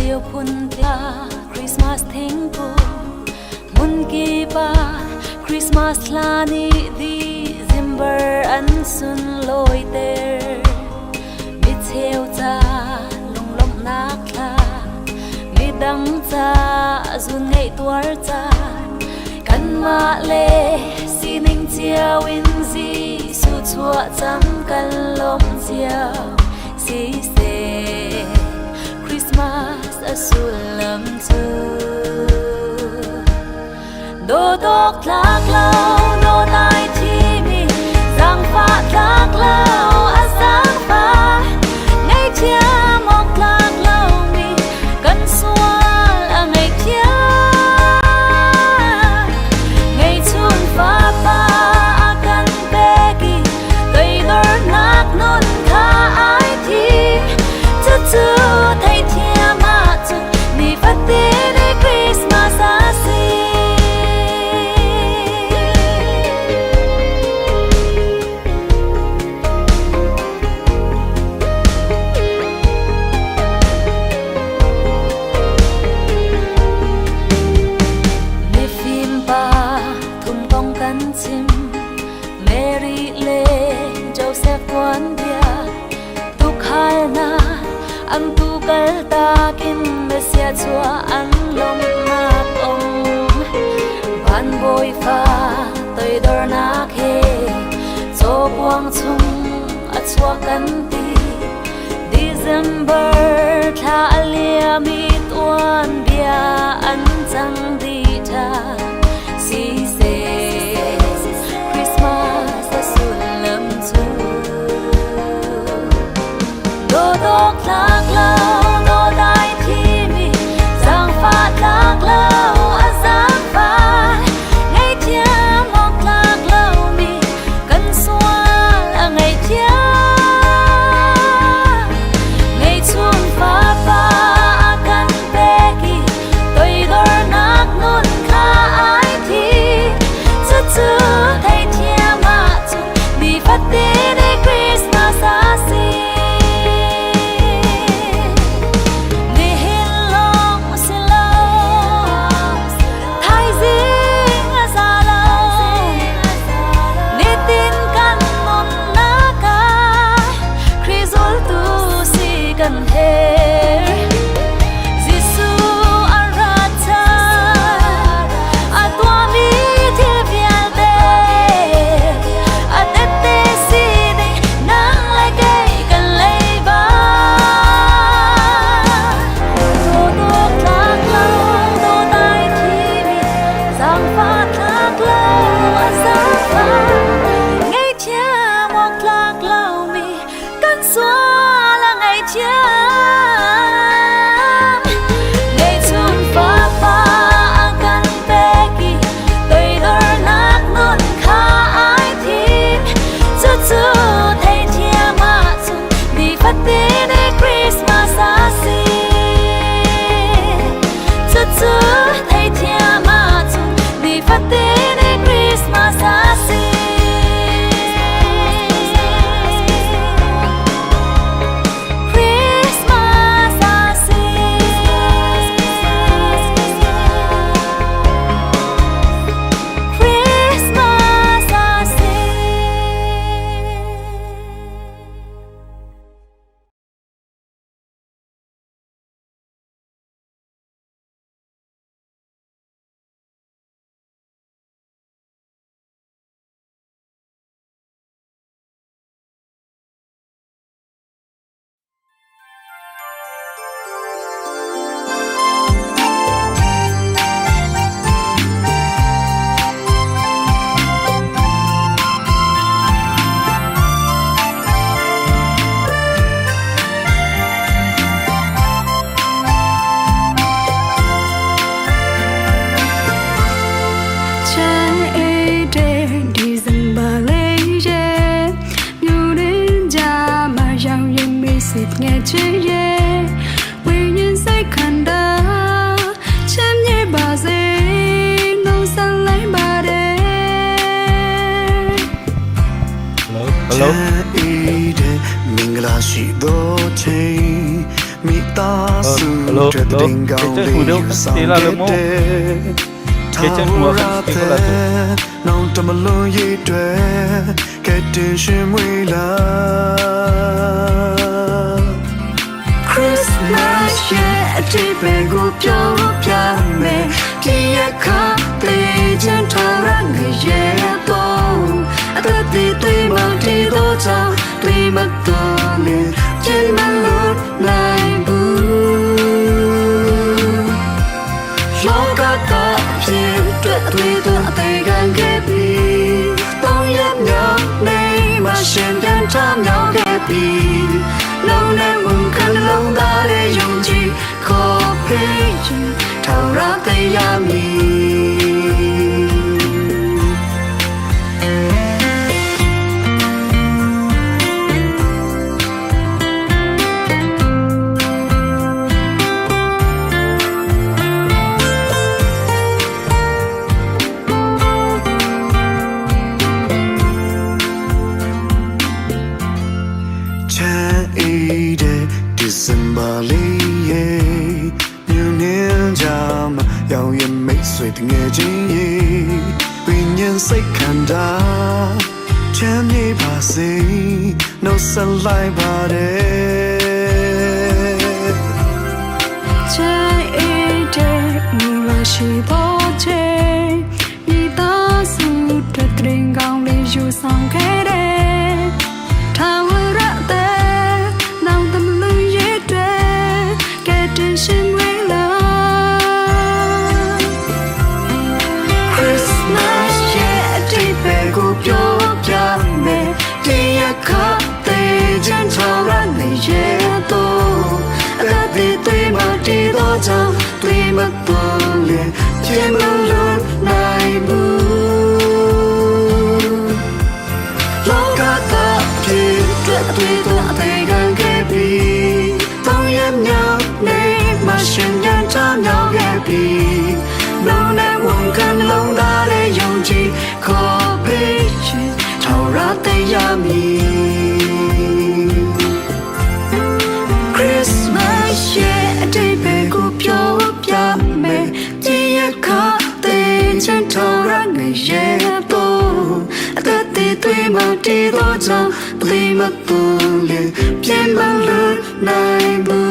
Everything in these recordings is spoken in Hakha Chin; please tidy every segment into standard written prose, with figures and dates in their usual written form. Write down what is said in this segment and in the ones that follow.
Lio phun tia Christmas thingkung hmun kip ah Christmas hla nih December an sunlawiter. Micheu ca lunglawmhnak thla, midang ca zun ngeih tuar caan, kanmah le sining cio in Jesuh chuah cang kan lawmh cio. Siseh, Christmas a sullam cu dawt awk tlak lo, dawt ai thimi, zaangfah tlak lo, a zaangfah, ngaihthiam awk tlak lomi, kan sual a ngaihthiam. Ngeihchun fapa a kan pek i toidornak nun kha ai thim. Cucu theithiam ahcun nifatin i Christmas a si. Mifim pa thum kong kan chim. Mary le Joseph tuanbia tuukhal hna an tu kaltak in Messiah chuah an lawmhnak kong van bawifa toidornak he cawkuang chung a chuak kan ti. December thla a liam i tuanbia an cang dih ṭhan. Siseh, Christmas a sullam cu dawt awk tlak lo, dawt ai thimi, zaangfah tlak lo, a zaangfah, ngaihthiam awk tlak lomi, kan sual a ngaihthiam. Ngeihchun fapa a kan pek i toidornak nun kha ai thim. Cucu theithiam ahcun nifatin i Christmas a si. Nihin lawng si lo, thaizing a za lo. Nitin kan nunnak ah Khrih zultu si kan herh. Jesuh a ra ṭhan, a tuahmi thil vialte, a tehte sining nang le kei kan leiba. Dawt awk tlak lo, dawt ai thimi, zaangfah tlak lo, a zaangfah, ngaihthiam awk tlak lomi, kan sual a ngaihthiam. Ngeihchun fapa a kan pek i toidornak nun kha ai thim. Cucu theithiam ahcun nifatin i Christmas a si. Cucu theithiam ahcun nifatin i Christmas a si. Christmas a si. Christmas a si. Hello. မင်္ဂလာရှိသောချိန် Hello, hello. Ke chen hu deuh kan te la lo mu. Ke chen hu ah kan te ko la tu. Christmas ရဲ့အတိတ်ပဲကိုပြောပြမယ်ဒီရခသေးချင်ထားရငရဲတော့အသက်သေးသေးမတည်တော့ချောင်းသေးမတော်လေကျင်မလို့နိုင်ဘူး လောကကဖြစ်အတွက်အသွေးသွင်းအသေးခံခဲ့ပြီးတောင်းရမြောက်နေမှရှင်ပြန်ထမြောက်ခဲ့ပြီးလုံးနဲ့ဝန်ခံလုံးသားလေးယုံကြည်ခေါ်ဖေးရင်ထောင်ရတဲ့ရမည် ချမ်းအေးတဲ့ December လေးရဲ့ညနေကြမှာရောင်ရမိတ်ဆွေတငယ်ချင်းရဲ့ဝိညာဉ်စိတ်ခံတာချမ်းမြေပါစေနှုတ်ဆက်လိုက်ပါတယ် ချမ်းအေးတဲ့မူလာရှိတော့ချေမိသားစုတဲ့တရင်ကောင်းလေးယူဆောင်ခဲ့တယ်ထာဝရတဲ့နောင်တမလူရတဲ့ကဲတင်ရှင်ဝေးလာ Christmas ရဲ့အတိတ်ပဲကိုပြောပြမယ်ဒီရခတဲ့ချင်ချောရနေရဲ့တော့အသက်သေးသေးမတည်တော့ချောင်းသေးမတော်လေဖြစ်မလို့နိုင်ဘူး လောကသားဖြစ်အတွက်အတွေ့အကြုံအသေးခံခဲ့ပြီးတောင်းရမြောက်နေမှရှင်ပြန်ချမြောက်ခဲ့ပြီးလုံးနဲ့ဝန်ခံလုံးသားလေးယုံကြည်ခေါ်ပေးချင်ထောင်ရတဲ့ရမည် Christmas ရဲ့အတိတ်ပဲကိုပြောပြမယ်ဒီရခတဲ့ချင်ထော်ရငရဲတော့အသက်သေးသေးမတည်တော့ချောင်းသေးမတော်လေပြန်မလို့နိုင်ဘူး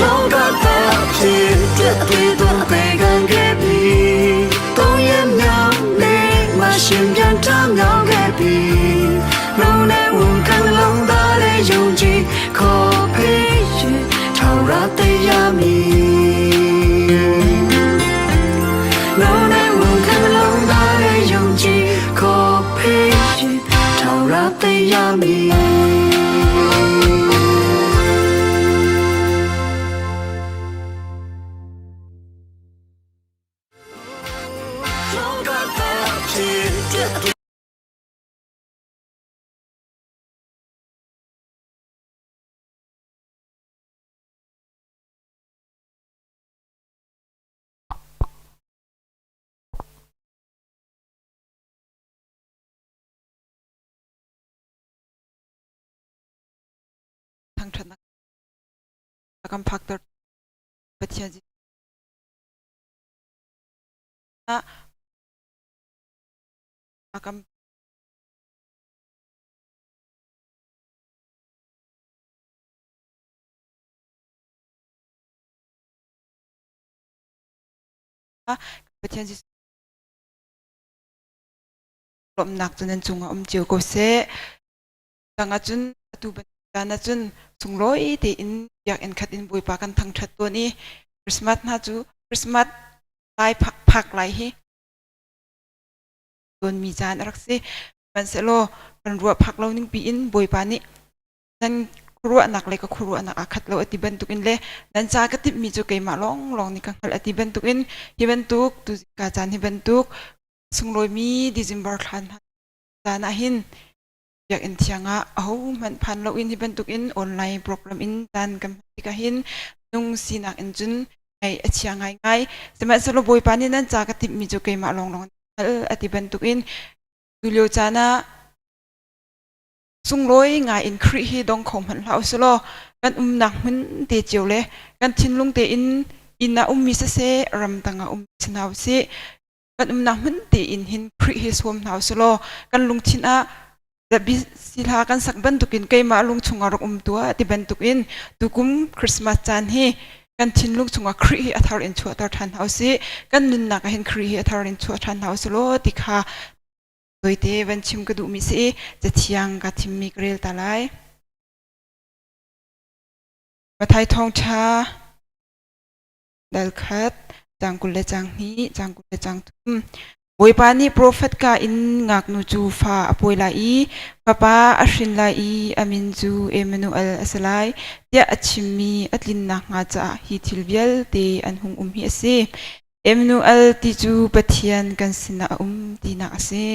လောကသားဖြစ်တဲ့အသေးတော့အသေးခံခဲ့ပြီးတောင်းရမြောက်နေမှရှင်ပြန်ထမြောက်ခဲ့ပြီးလုံးနဲ့ဝန်ခံလုံးသားလေးယုံကြည်ခေါ်ဖေးရင်ထောင်ရတဲ့ရမည်လုံးနဲ့ဝန်ခံလုံးသားလေးယုံကြည်ခေါ်ဖေးရင်ထောင်ရတဲ့ရမည် လောကသားဖြစ်တဲ့ Thangṭhatnak a kan phakter. Pathian a kan Pathian Jesuh lawmhnak cu nan cungah um cio ko seh. Tang ahcun atu bantuk ahcun sunglawi tein biakinn khat in Bawipa kan thangṭhat tawn i Christmas hna cu Christmas lai phak lai hi tawnmi caan a rak si. Sihmanhsehlaw kan ruah phak lo ning piin Bawipa nih nan khuaruahnak le ka khuaruahnak aa khat lo a ti bantukin le nan ca ka timhmi cu keimah lawnglawng nih ka hngalh a ti bantukin hi bantuk tuzingka caan hi bantuk sunglawimi December thla hna caan ah hin biakinn thiang ah ahohmanh phan loin hi bantukin online program in caan kan hman tikah hin nung sinak in cun ngaih a chia ngaingai. Sihmanhsehlaw Bawipa nih nan ca ka timhmi cu keimah lawnglawng hngal a ti bantukin tulio caan ah. Sunglawi ngai in Khrih hi dong kho hmanh hlah usih law kan umnak hmun te cio le kan thinlung tein inn ah ummi siseh ramtang ah ummi si hna usih kan umnak hmun tein hin Khrih hi sawm hna usih law kan lungthin ah sihla kan sak bantukin keimah lung chungah rak um tuah ti bantukin tukum Christmas caan hi kan thinlung chungah Khrih hi a thar in chuahter ṭhan hna usih kan nunnak ah hin Khrih hi a thar in chuah ṭhan hna usih law ti kha tawite van chim ka duhmi si i cathiang ka thimmi ka rel ta lai. Mathai thawngṭha dal khat cang 20 le cang hnih cang 20 le cang thum. Bawipa nih profet ka in ngaknu cu fa a pawi lai i fapa a hrin lai i a min cu Emmanuel a si lai tiah a chimmi a tlinnak hnga caah hi thil vialte an hung um hi a si. Emmanuel ti cu Pathian kan sinah a um tinak a si.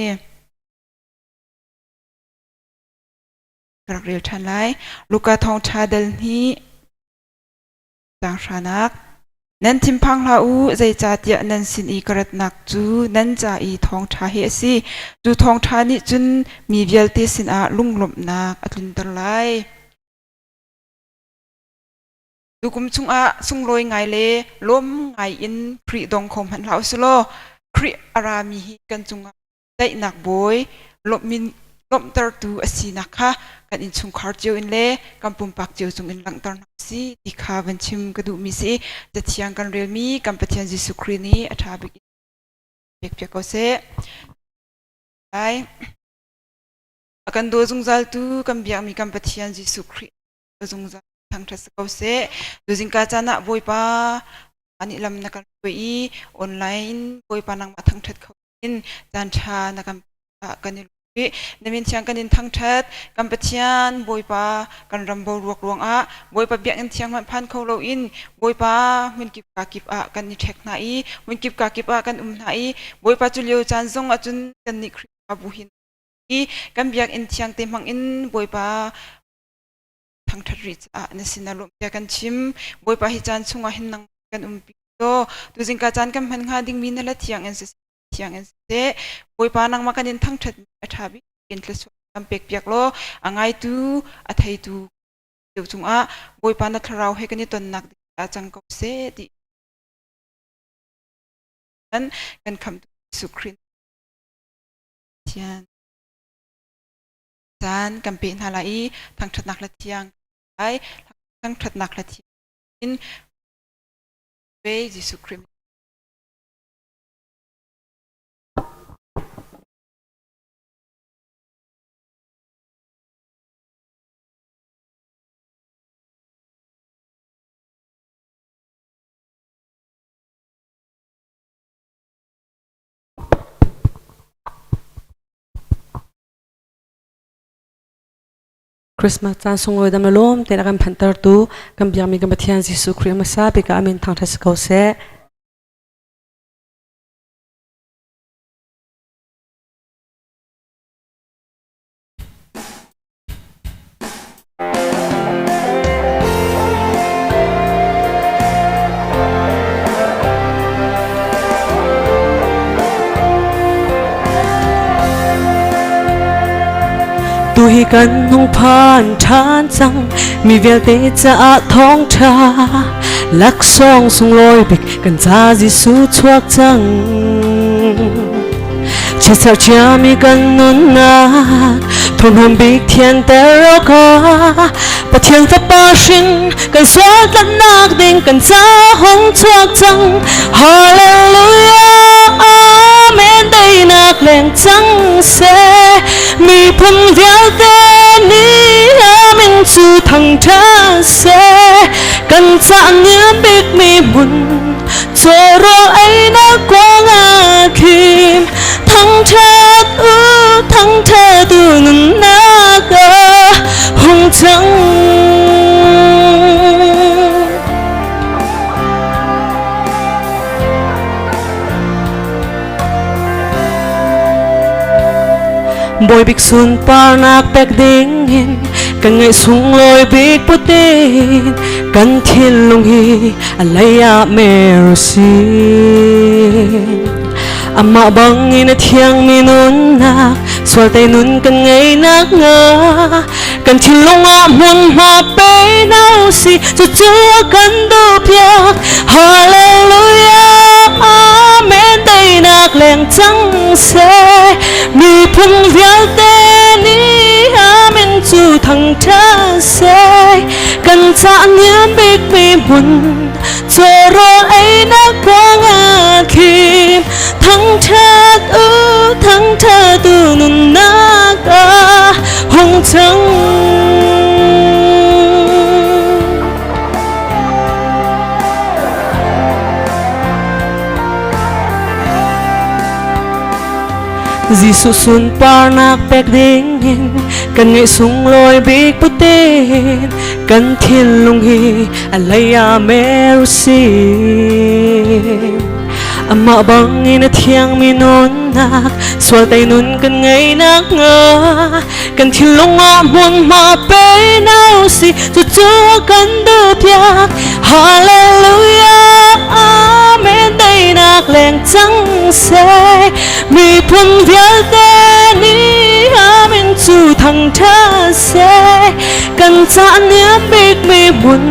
Ka rak rel ṭhan lai. Luka thawngṭha dal hnih caang hranak. Nan thinphang hlah u, zeicahtiah nan sin i ka ratnak cu nan ca i thawngṭha hi a si. Cu thawngṭha nih cun mi vialte sinah lunglawmhnak a tlunter lai. Tukum chungah sunglawi ngai le lawm ngai in Khrih dong kho hmanh hlah usih law Khrih a rami hi kan cungah daihnak bawi lawmhmin lawmhtertu a sinak kha kan innchungkhar cio in le kan pumpak cio cung in langhter hna si ti kha van chim ka duhmi si. Cathiang kan relmi kan Pathian Jesuh Khrih nih a ṭha bik in pek piak ko seh. Lai a kan daw zungzaltu kan biakmi kan Pathian Jesuh Khrih zungzal thangṭhat si ko seh. Tuzingka caan ah Bawipa nih lam na kan hruai i online Bawipa nangmah thangṭhat kho in caan ṭha na kan kan i lawm. Na min thiang kan in thangṭhat. Kan Pathian Bawipa kan ram boruak ruangah Bawipa biakinn thiang hmanh phan kho loin Bawipa hmunkip ka kip ah kan i ṭhek hna i hmunkip ka kip ah kan um hna i Bawipa cu lio caan zong ahcun kannih Khrihfabu hin i kan biakinn thiang te hmang in Bawipa thangṭhat rih caah na sinah lawmhbia kan chim. Bawipa hi caan chungah hin nang kan umpi law tuzingka caan kan hman hnga dingmi na la thiang in siseh thiang in siseh Bawipa nangmah kan in thangṭhat a ṭha bik in thluachuah kan pek piak law a ngaitu a theitu cio cungah Bawipa na thlarau he kan i tonnak ding ah cang ko seh ti kan kan khamtu Jesuh Khrih Pathian caan kan pe hna lai i thangṭhatnak le thiang lai thangṭhatnak le thiang in ve Jesuh Khrih. Christmas caan sunglawi dam le lawm tein a kan phanhtertu kan biakmi kan Pathian Jesuh Khrih hmasa bik ah a min thangṭhat si ko seh. Tuhi kan hung phan ṭhan cang mi vialte caah thawngṭha laksawng sunglawi bik kan ca Jesuh chuak cang. Chiatserh ciami kan nunnak thurhnawm bik thianter awkah Pathian Fapa hrin kan sual tlanhnak ding kan ca hung chuak cang. Hallelujah, Amen. Teinak leng cang seh. Miphun vialte nih amin cu thangṭhat seh. Kan ca niam bikmi hmun Cawrawl einak kuangah khin thangṭhat u, thangṭhat u nunnak ah hung cang. Bawi bik sunparnak pek ding in kan ngaih sunglawi bik putin kan thinlung hi a lei ah mer si. Amah bangin a thiangmi nunnak sualte nun kan ngei nakhnga kan thinlung ah hmunhma pe hna usih cucu a kan duhpiak. Hallelujah, Amen. Teinak leng cang seh, miphun vialte nih Amen cu thangṭhat seh. Kan ca niam bikmi hmun Cawrawl einak kuangah khin thangṭhat u, thangṭhat u, nunnak ah hung cang. Jesuh sunparnak pek dingin kan ngeih sunglawi bik putin kan thinlung hi a hlei ah mer usih. Amah bangin a thiangmi nunnak sual tei nun kan ngei nakhnga kan thinlung ah hmunhma pe hna usih cucu a kan duhpiak. Hallelujah, Amen. Teinak leng cang seh, miphun vialte nih Amen cu thangṭhat seh. Kan ca niam bikmi hmun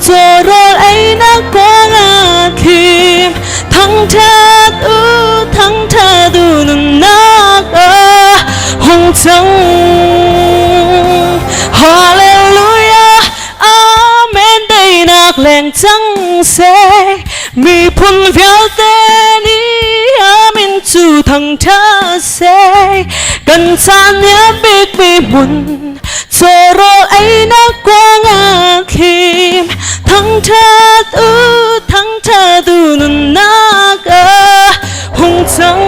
cawrawl einak kuangah khim thangṭhat u, thangṭhat u, nunnak ah hung cang. Hallelujah, Amen. Teinak leng cang seh, miphun vialte nih Amen cu thangṭhat seh. Kan ca niam bikmi hmun cawrawl einak kuangah khim thangṭhat u, thangṭhat u, nunnak ah hung cang.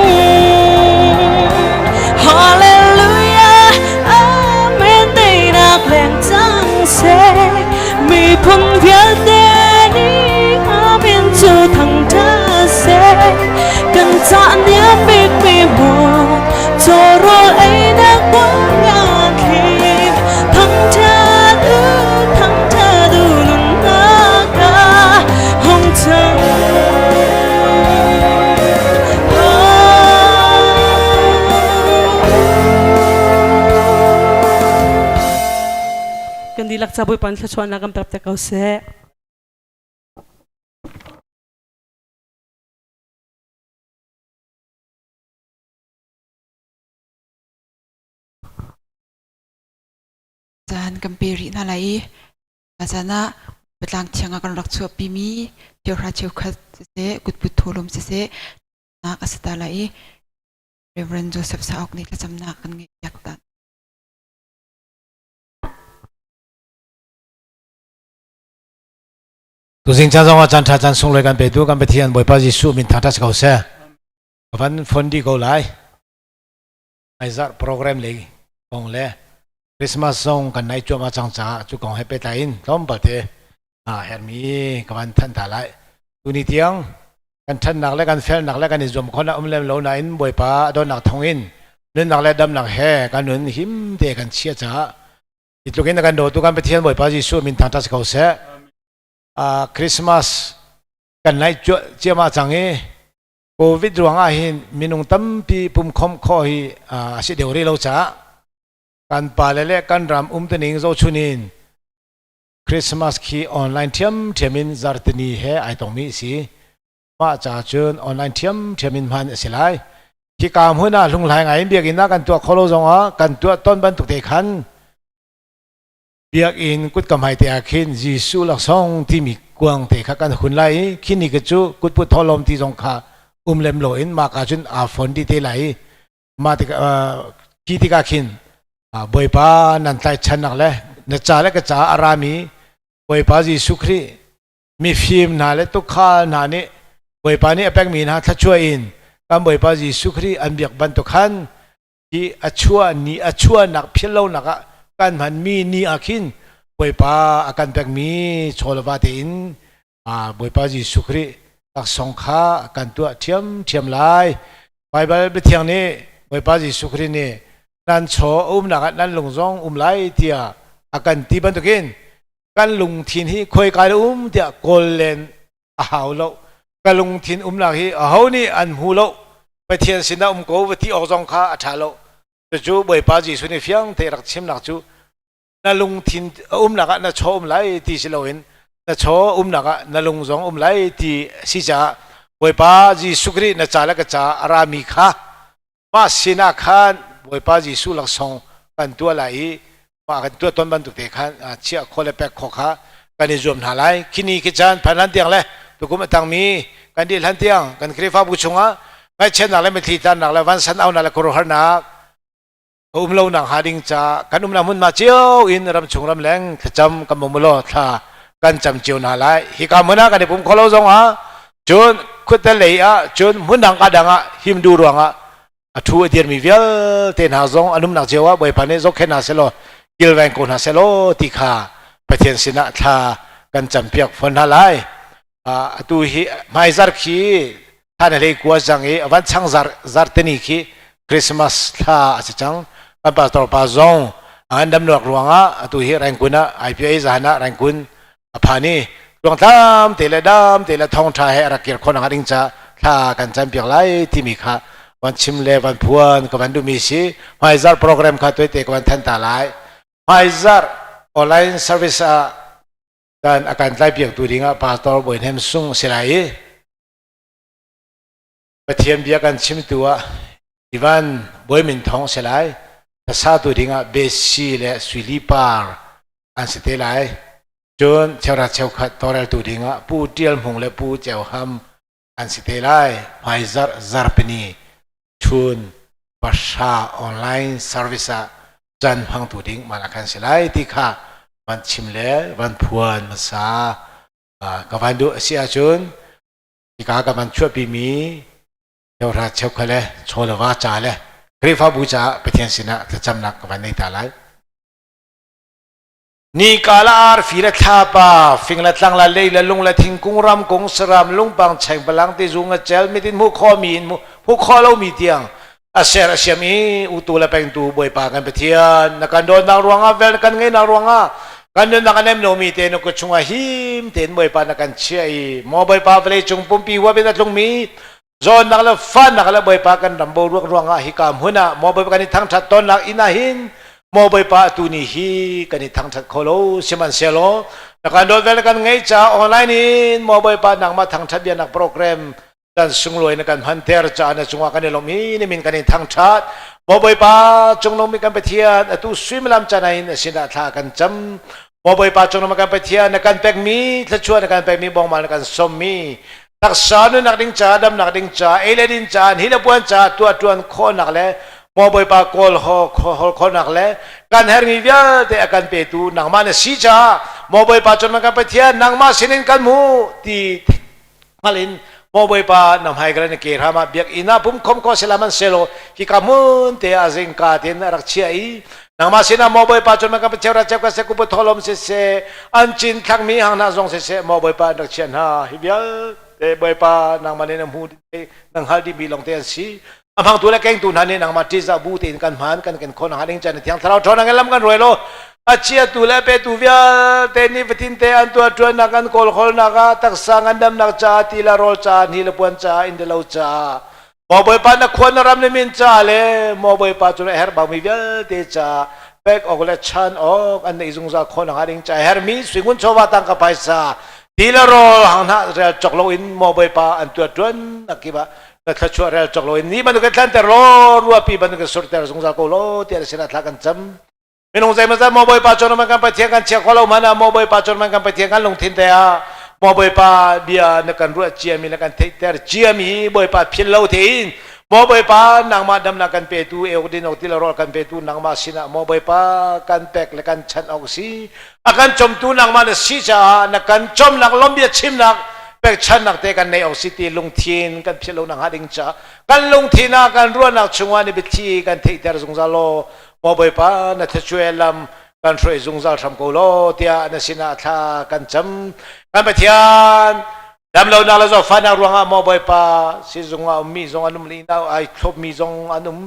Hallelujah, Amen. Teinak leng cang seh, miphun vialte nih Amen cu thangṭhat seh. Kan ca niam bikmi hmun cawrawl einak kuangah khim thangṭhat u, thangṭhat u, nunnak ah hung cang. Kan dihlak ca Bawipa nih thluachuahnak kan pek te ko seh. Caan kan pe rih hna lai i zan ah Biatlang thiang ah kan rak chuahpimi cheuhra cheukhat siseh, kutput thawlawm siseh, nak a si ta lai i Reverend Joseph Sauk nih thlacamnak kan ngeihpiak ta. Tuzing caan zong ah caan ṭha caan sunglawi kan petu kan Pathian Bawipa Jesuh min thangṭhat si ko seh. Ka van phone dih ko lai. Hmaizarh program lei kong le Christmas zong kan naih cuahmah cang caah cu kong he pehtlai in tlawmpal te a herhmi ka van thanh ta lai. Tuni tiang kan ṭhatnak le kan felnak le kan i zuam khawhnak um lem lo nain Bawipa a dawtnak thawng in nunnak le damnak he kan nun him te kan chiah caah hi tluk in a kan dawtu kan Pathian Bawipa Jesuh min thangṭhat si ko seh. Christmas kan naih ciahmah cang i Covid ruangah hin minung tampi pumkhom khawh hi a si deuh rih lo caah kan pale le kan ram umtuning zohchun in Christmas khi online ṭhiamṭhiam in zartini he ai tongmi a si. Mah ca cun online ṭhiamṭhiam in hman a si lai. Hika hmun ah hlunghlai ngai in biakinn ah kan tuah kho lo zongah kan tuah ton bantuk te khan biakinn kutka hmai te ah khin Jesuh laksawng timi kuang te kha kan hun lai i khi ni ka cu kutput tholom ti zong kha um lem lo in mah ka cun aa fon dih te lai i mah tik khi tikah khin Bawipa nan tlaichannak le na ca le ka ca a rami Bawipa Jesuh Khrih mifim hna le tukhal hna nih Bawipa nih a pekmi hna thluachuah in kan Bawipa Jesuh Khrih an biak bantuk khan hi a chuah ni a chuahnak philh lonak ah kan hmanmi ni ah khin Bawipa a kan pekmi chaw le va tein Bawipa Jesuh Khrih laksawng kha kan tuah ṭhiamṭhiam lai. Baibal biathiang nih Bawipa Jesuh Khrih nih nan chaw a umnak ah nan lung zong um lai tiah a kan ti bantukin kan lungthin hi khuaika le um tiah kawl len a hau lo. Ka lungthin umnak hi aho nih an hmu lo. Pathian sinah um ko va ti awk zong kha a ṭha lo. Cucu Bawipa Jesuh nih fiang te rak chimnak cu na lungthin a umnak ah na chaw um lai ti si loin na chaw umnak ah na lung zong um lai ti si caah Bawipa Jesuh Khrih na ca le ka ca a rami kha mah sinah khan Bawipa Jesuh laksawng kan tuah lai i mah kan tuah ton bantuk te khan chiah khawh le pek khawh kha kan i zuam hna lai. Khi ni khi caan phan hlan tiang le tukum a tangmi kan dih hlan tiang kan Khrihfabu chungah ngaihchiatnak le mitthli tlannak le vansan aunak le khuaruahharnak a um lo nak hnga ding ca kan umnak hmunhma cio in ramchung ramleng thlacam kan bawm law thla kan cam cio hna lai. Hika hmun ah kan i pum kho lo zong ah cun khuate lei ah cun hmun dang ka dang ah him du ruangah a thu a dirmi vialte hna zong an umnak cio ah Bawipa nih zohkhenh hna selaw kilveng ko hna selaw ti kha Pathian sinah thla kan campiak fawn hna lai. Atu hi hmaizar khi thla na hlei kua cang i van chang zar zarteni khi Christmas thla a si cang. Kan pastor pa zong an damnak ruangah atu hi Rangoon ah IPA zahan ah Rangoon a phan i tluangtlam te le dam te le thawngṭha he a rak kir khawh nakhnga ding ca thla kan campiak lai timi kha van chim le van phuan ka van duhmi si. Hmaizarh program kha tuaite ka van than ta lai. Hmaizarh online service ah kan a kan tlaipiaktu dingah Pastor Bawi Hnem Sung si lai i Pathian bia kan chimtu ah Ivan Bawi Min Thawng si lai. Hlasatu dingah Besi le Suili Par an si te lai. Cun cheuhra cheukhat tawlreltu dingah Pu Ṭial Hmung le Pu Ceu Ham an si te lai. Hmaizarh zarhpini chun pahra online service ah caan hmangtu ding man a kan si lai ti kha van chim le van phuan hmasa ka van duh a si ahcun hika ka van chuahpimi cheuhra cheukhat le chaw le va ca le Khrihfabu caah Pathian sinah thlacamnak ka van nei ta lai. Nika le arfi le thlapa, fing le tlang le lei le lung le thingkung ramkung saram lungpang chengpalang tizu ngacel mit in hmuh khawhmi in hmuh khawh lomi tiang a ser a siam i utu le pengtu Bawipa kan Pathian na kan dawtnak ruangah vel na kan ngeihnak ruangah kan nunnak a nem lomi te na kut chungah him tein Bawipa na kan chiah i maw Bawipa vawlei cung pumpi huap in a tlungmi Zawnnak le fahnak le Bawipa kan ram boruak ruangah hika hmun ah maw Bawipa kan i thangṭhat tawnnak inn ah hin maw Bawipa atu ni hi kan i thangṭhat kho lo. Sihmanhsehlaw na kan dawt vel na kan ngeih caah online in maw Bawipa nangmah thangṭhat bianak program kan sunglawi na kan hmanter caah na cungah kan i lawm i na min kan in thangṭhat. Maw Bawipa cungnung kan Pathian atu suimilam caan ah hin a sinah thla kan cam. Maw Bawipa cungnung kan Pathian na kan pekmi thluachuah na kan pekmi bawngmal na kan sawmmi taksa nunnak ding ca damnak ding ca ei le din ca hi le puan ca tuah tuan khawhnak le maw Bawipa kawl hol khawhnak le kan hermi vialte a kan petu nangmah na si caah maw Bawipa cun kan Pathian nangmah sinin kan hmu ti hngal in maw Bawipa na hmai ka na ke hram ah biakinn ah pum khom ko sela man selaw hika hmun te ah zingka tin a rak chia i nangmah sinah maw Bawipa cun kan Pathian ra chep ka se kupu tholom siseh an cin thlakmi hang hna zong siseh maw Bawipa an rak chia hna. Hi vialte Bawipa nangmah nih na hmu nang hal dihmi lawng te an si. A hmangtu le kengtu hna nih nangmah ṭihzah bu tein kan hman kan ken khawh nakhnga ding caan Thiang Thlarau ṭhawnnak in lam kan ruai law a chiatu le petu vialte nifatin te an tuah ṭuannak an kawlhawlnak ah taksa ngandamnak caah ti le rawl caah hni le puan caah inn le lo caah Maw Bawipa na khua na ram le min caah le maw Bawipa cu na herh bangmi vialte caah pek awk le chan awk an neih zungzal khawh nakhnga ding caah herhmi suingun chawva tangka phaisa ti le rawl hang rel cawk loin maw Bawipa an tuah ṭuan nak kip ah na thluachuah rel cawk loin ni bantuk in tlanter law ruahpi bantuk in surter zungzal ko law tiah na sinah thla kan cam. Minung zeimawzat maw Bawipa cu man kan Pathian kan chia kho lo hmanh ah maw Bawipa cu man kan Pathian kan lungthin te ah maw Bawipa bia na kan ruah ciami na kan theihter ciami Bawipa philh lo tein maw Bawipa nangmah damnak kan petu euk din awk ti le rawl kan petu nangmah sinah maw Bawipa kan pek le kan chanh awk si a kan cawmtu nangmah na si caah na kan cawmnak lawmbia chimnak pekchannak te kan nei awk si ti lungthin kan philh lo nak hnga ding caah kan lungthin ah kan ruahnak chungah ni biathli kan theihter zungzal law Maw Bawipa na thluachuah lam kan hruai zungzal hram ko law tiah na sinah thla kan cam. Kan Pathian damlonak le zawtfahnak ruangah maw Bawipa sizung ah ummi zong an um li ai thlopmi zong an um.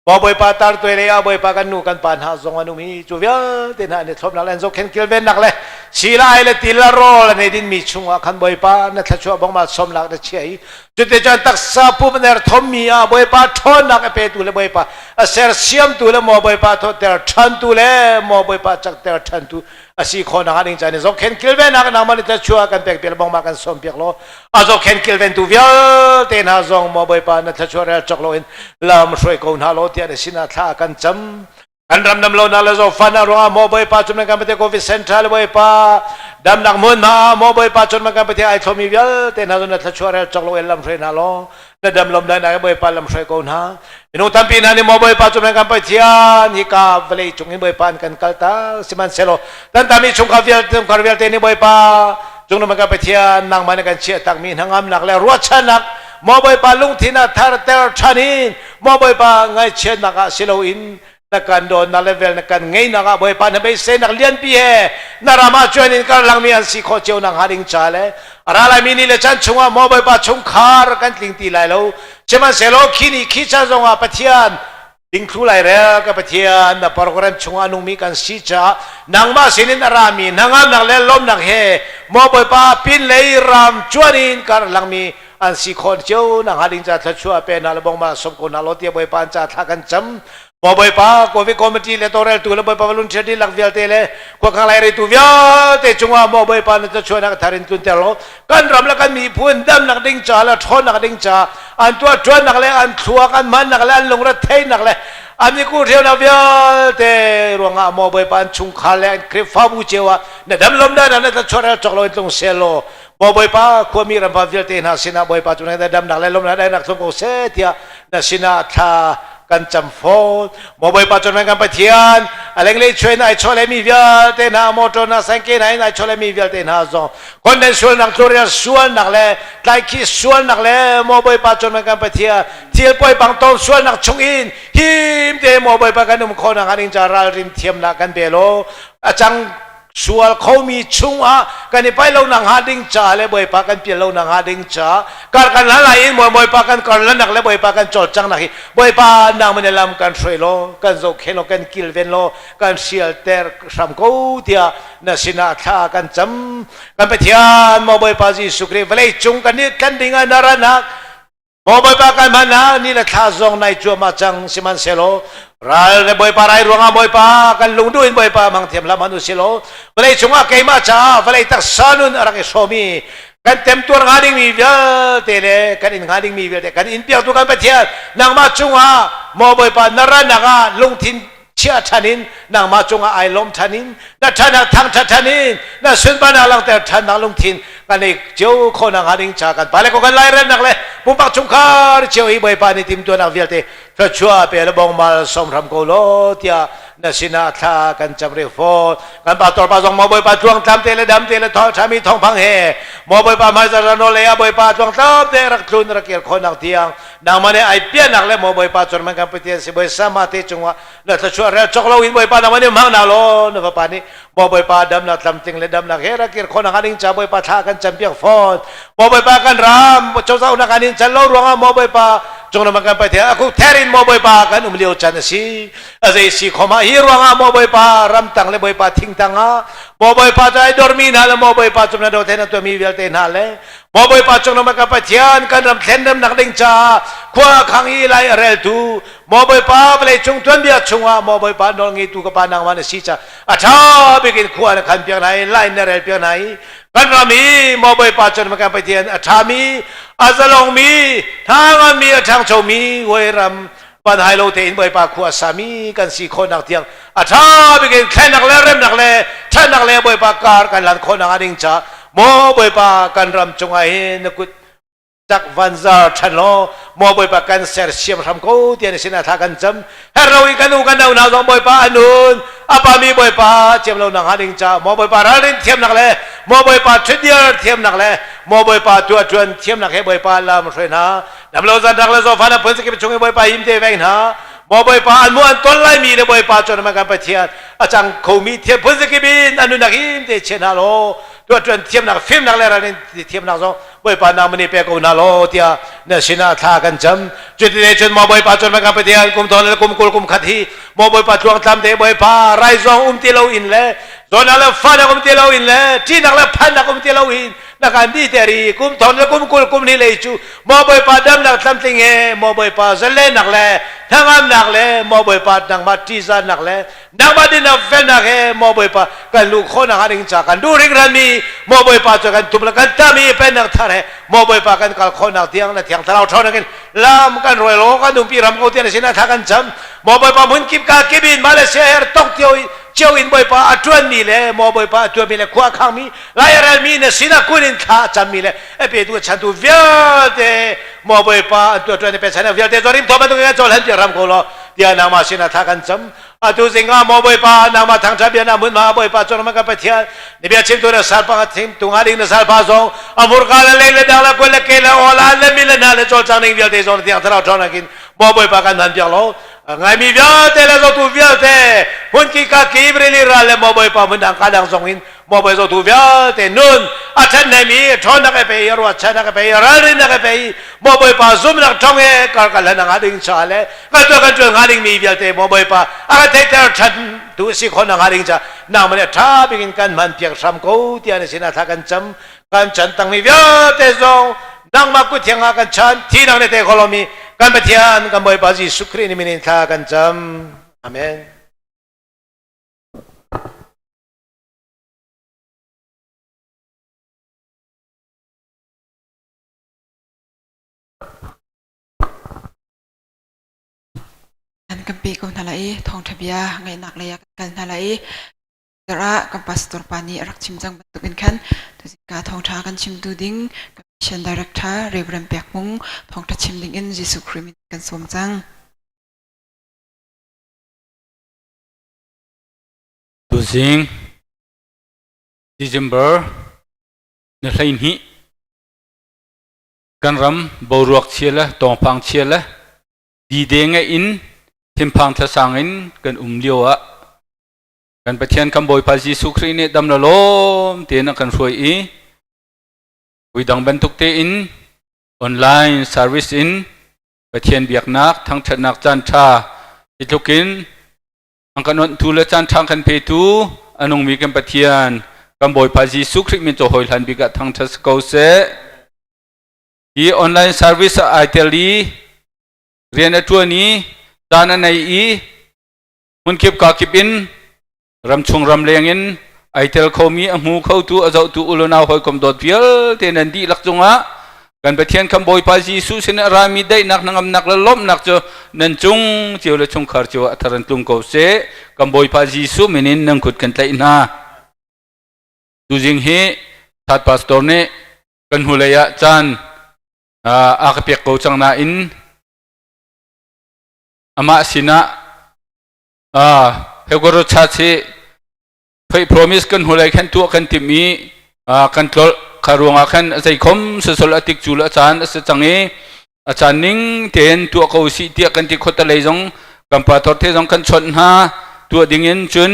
Maw Bawipa tar tuai lei ah Bawipa kan nu kan pa hna zong an um i cu vialte hna an i thlopnak le an zohkhenh kilvennak le silai le til le rawl an ei dinmi chungah khan Bawipa na thluachuah bang ma sawmnak na chia i cuticun taksa pum an er thommi ah Bawipa ṭhawnnak a petu le Bawipa a sersiamtu le maw Bawipa thawhter ṭhantu le maw Bawipa cakter ṭhantu a si khawh nakhnga ding caan i zohkhenh kilvennak nangmah nih thluachuah kan pek piak bang ma kan sawm piak law a zohkhenh kilventu vialte hna zong maw Bawipa na thluachuah rel cawk loin lam hruai ko hna law tiah na sinah thla kan cam. Kan ram dam lonak le zawtfahnak ruangah maw Bawipa cun kan Pathian Covid Central Bawipa damnak hmun hna maw Bawipa cun kan Pathian ai thlomi vialte hna zong na thluachuah rel cawk loin lam hruai hna law na dam lom dai na Bawipa lam hruai ko hna. Minung tampi hna nih maw Bawipa cu kan Pathian hika vawlei cung in Bawipa an kan kaltak. Sihmanhsehlaw kan tami chungkhar vialte chungkhar vialte nih Bawipa cung kan Pathian nangmah nih kan chiah takmi hnangamnak le ruahchannak maw Bawipa lungthin ah tharter ṭhan in maw Bawipa ngaihchiatnak ah si loin na kan dawtnak le vel na kan ngeinak ah Bawipa na beiseinak lianpi he na ram ah cuan in karlangmi an si khawh cio nak hnga ding ca le a ra laimi ni le chan chungah maw Bawipa chungkhar kan tling ti lai lo. Sihmanhsehlaw khi ni khi chan zongah Pathian dingthlu lai rel ka Pathian na program chungah nungmi kan si caah nangmah sinin a rami hnangamnak le lawmnak he maw Bawipa pinlei ram cuan in karlangmi an si khawh cio nak hnga ding ca thluachuah pe hna le bong ma som ko hna law tiah Bawipa an ca thla kan cam. Maw Bawipa, Covid Committee le tawlreltu le Bawipa volunteer dihlak vialte le khuakhang laireltu vialte cungah maw Bawipa na thluachuahnak thar in tlunter law kan ram le kan miphun damnak ding ca le ṭhawnnak ding ca an tuahṭuannak le an thluak an hmannak le an lungretheihnak le an i kuhhreunak vialte ruangah maw Bawipa an chungkhar le an Khrihfabu cio ah na dam lawmnak na thluachuah rel cawk lo in tlung seh law Maw Bawipa, khuami ramva vialte hna sinah Bawipa cu na damnak le lawmnak daihnak tlung ko seh tiah na sinah thla kan cam fawn. Maw Bawipa cu kan Pathian, a lenglei chuai in ai chawleh mi vialte hna, motor hna, sangke hna in ai chawleh mi vialte hna zong konden sualnak, tlurial sualnak le tlaikhi sualnak le Maw Bawipa cu kan Pathian, thil poipang ton sualnak chung in him te Maw Bawipa kan um khawh nakhnga ding ca ralrin thiamnak kan pe law a cang sual khomi chungah kan i pai lo nak hnga ding ca le Bawipa kan pial lo nak hnga ding ca kar kan hlan lai in Bawipa kan kar lanak le Bawipa kan cawlcang nak hi Bawipa nang man lam kan hruai law, kan zohkhen law, kan kilven law, kan hrialter hram ko tiah na sinah thla kan cam. Kan Pathian maw Bawipa Jesuh Khrih, vawlei cung kan nih tlan ding ah na ranak Maw Bawipa kan hman ah ni le thla zong nai cuahmah cang. Sihmanhsehlaw ral le Bawipa rai ruangah Bawipa kan lungduh in Bawipa hmang thiam hlah hmanh usilaw vawlei cungah keimah caah vawlei taksa nun a rak i hrawm i kan temtuar hnga dingmi vialte le kan in hnga dingmi vialte kan in piaktu kan Pathian nangmah cungah maw Bawipa na ranak ah lungthin chia ṭhan in nangmah cungah ai lawm ṭhan in na ṭhanak thangṭhat ṭhan in na sunparnak langhter ṭhannak lungthin kan ei cio khawhnak hnga ding ca kan pale ko kan lairelnak le pumpak chungkhar cio hi Bawipa nih timtuahnak vialte thluachuah pe le bongmal som hram ko law tiah na sinah thla kan cam rih fawn. Kan pastor pa zong maw Bawipa tluangtlam te le dam te le ṭhami thawngpang he maw Bawipa hmaizar rano le ah Bawipa tluangtlam te rak tlun rak kir khawhnak tiang nangmah nih ai piahnak le maw Bawipa cun man kan Pathian si Bawi sama te cungah na thluachuah rel cawk lo in Bawipa nangmah nih hmang na law na fapa nih maw Bawipa damnak tlamtling le damnak he rak kir khawhnak ding ca Bawipa thla kan campiak fawn. Maw Bawipa kan ram cozah unak an in can lo ruangah maw Bawipa cung ram kan Pathian aku therin maw Bawipa kan um lio chan a si a zei si khoma hi ruangah maw Bawipa ramtang le Bawipa thingtang ah maw Bawipa cu ai dormi hna le maw Bawipa cung na do the na tuami vialte hna le Maw Bawipa cung ram ka Pathian, kan ram thlen remnak ding caah khua khang i lai a reltu Maw Bawipa, vawlei cung tuanbia chungah Maw Bawipa nawl ngeitu ka pa nangmah na si caah a ṭha bik in khua na khan piak hna i lai na rel piak hna i kan ram hi Maw Bawipa cung ram kan Pathian a ṭhami, a zalongmi, hna nganmi, a ṭhangchomi hawi ram panhai lo tein Bawipa khua sami kan si khawhnak tiang a ṭha bik in thlennak le remnak le ṭhatnak le Bawipa kar kan lan khawhnak ding ca maw Bawipa kan ram cungah hin na kut tak vanzar ṭhan law maw Bawipa kan sersiam hram ko tiah na sinah thla kan cam. Her lo in kan u kan no hna zong Bawipa anun a pami Bawipa ciam lo nak hnga ding ca maw Bawipa ralrin thiamnak le maw Bawipa ṭhutdir thiamnak le maw Bawipa tuahṭuan thiamnak he Bawipa lam hruai hna. Damlo zanrak le zawfa na phun sakip chung i Bawipa him te veng hna. Maw Bawipa an mu an ton laimi le Bawipa cu na kan Pathian a cang khomi thiam phun sakip in an nunnak him te chia hna law tuahṭuan thiamnak fimnak le ralrin thiamnak zong Bawipa nang mani pe ko na lo tiah na sinah thla kan cam. Cuti cun maw Bawipa cun kan Pathian kum thon le kum 20 kum khat hi maw Bawipa tluang tlam te Bawipa rai zong um ti lo in le zawnak le fanak um ti lo in le ṭihnak le phannak um ti lo in na kan di te ri kum thon le kum 20 kum ni lei cu maw Bawipa damnak tlamtling he maw Bawipa zalennak le hnangamnak le maw Bawipa nangmah ṭihzahnak le nangmah dinnak felnak he maw Bawipa kan luh khawhnak hnga ding ca kan duh hringhranmi maw Bawipa cu kan tum le kan tam i pennak thar he maw Bawipa kan kal khawhnak tiang na thiang thlarau ṭhawnnak in lam kan ruai lo kan umpi ram ko tiang sin thla kan cam. Maw Bawipa hmun kip ka kip in Malaysia her tok tio cio in Bawipa a ṭuanmi le maw Bawipa a tuanmi le khua khangmi lairelmi na sinah kun in thla a cammi le a petu a chantu vialte maw Bawipa an tuah ṭuan pe chan vialte zorim thaw bantuk in chawl han ram ko law tiah nangmah sinah thla kan cam. Atu zingah maw Bawipa nangmah thangṭhat bia na hmun ma Bawipa cun ka Pathian ni bia chimtu na salpa ka thim tu nga ding na salpa zong amurka le lei le dang le kul le ke le ola le mi le na le cawlcang ning vialte zong tiang thlarau ṭhawnnak in maw Bawipa kan hman piak lo. Ngaimi vialte le zotu vialte hmun ki ka ki rili ral le maw Bawipa hmun dang ka dang zong in maw Bawi zotu vialte nun a ṭhen mi ṭhawnnak e pe i ruahchannak e pe i ralrinnak e pe i maw Bawipa zumnak ṭhong he kar kan hlan anga ding cha le kan tuah kan ṭuan hnga ding mi vialte maw Bawipa a kan theihter ṭhan tu si khon hnga ding cha nangmah nih ṭha bik in kan hman piak hram ko tiah na sinah thla kan cam. Kan chan tangmi vialte zong nangmah kut thiang ah kan chan thi nang ne te kholomi kan Pathian kan Bawipa Jesuh Khrih ni min in thla kan cam. Amen. An kan pe ko hna lai i thawngṭha bia ngaihnak lei ah kan kal hna lai i ah kan pastor pa nih a rak chim cang bantukin khan tuzingka thawngṭha kan chimtu ding kan mission director Reverend Pek Hmung thawngṭha chim ding in Jesuh Khrih min kan sawm cang. Tuzing December ni 12 kan ram boruak chia le tawngpang chia le dide ngeih in thinphang thlasang in kan um lio ah kan Pathian kan Bawipa Jesuh Khrih nih dam la lawm tein a kan hruai i dang bantuk tein online service in Pathian biaknak thangṭhatnak caan ṭha hi tluk in an kan onhtu le caan ṭha kan petu a nungmi kan Pathian kan Bawipa Jesuh Khrih min cu hawi hlan bik ah thangṭhat si ko seh. Hi online service ah ai tel i rian a ṭuan i caan a nei i hmunkip kakip in ramchung ramleng in ai tel khomi a hmu khotu a zohtu ulunau hawikom dawt vialte nan dihlak cungah kan Pathian kan Bawipa Jesuh sin a rami daihnak hnangamnak le lawmhnak cu nan cung cio le chungkhar cio ah thar an tlung ko seh. Kan Bawipa Jesuh min in nan kut kan tlaih hna. Tuzing hi third pastor nih kan hnulei ah caan a ka pek ko cang nain amah sinah Hegoro Church hi Faith promise kan hnulei khan tuah kan timh i kan tlolh kha ruangah khan a zeikhom sasol a tik cu le a caan a si cang i a caan ning tein tuah ko sih tiah kan ti khot lei zong kan pastor te zong kan chawnh hna tuah ding in cun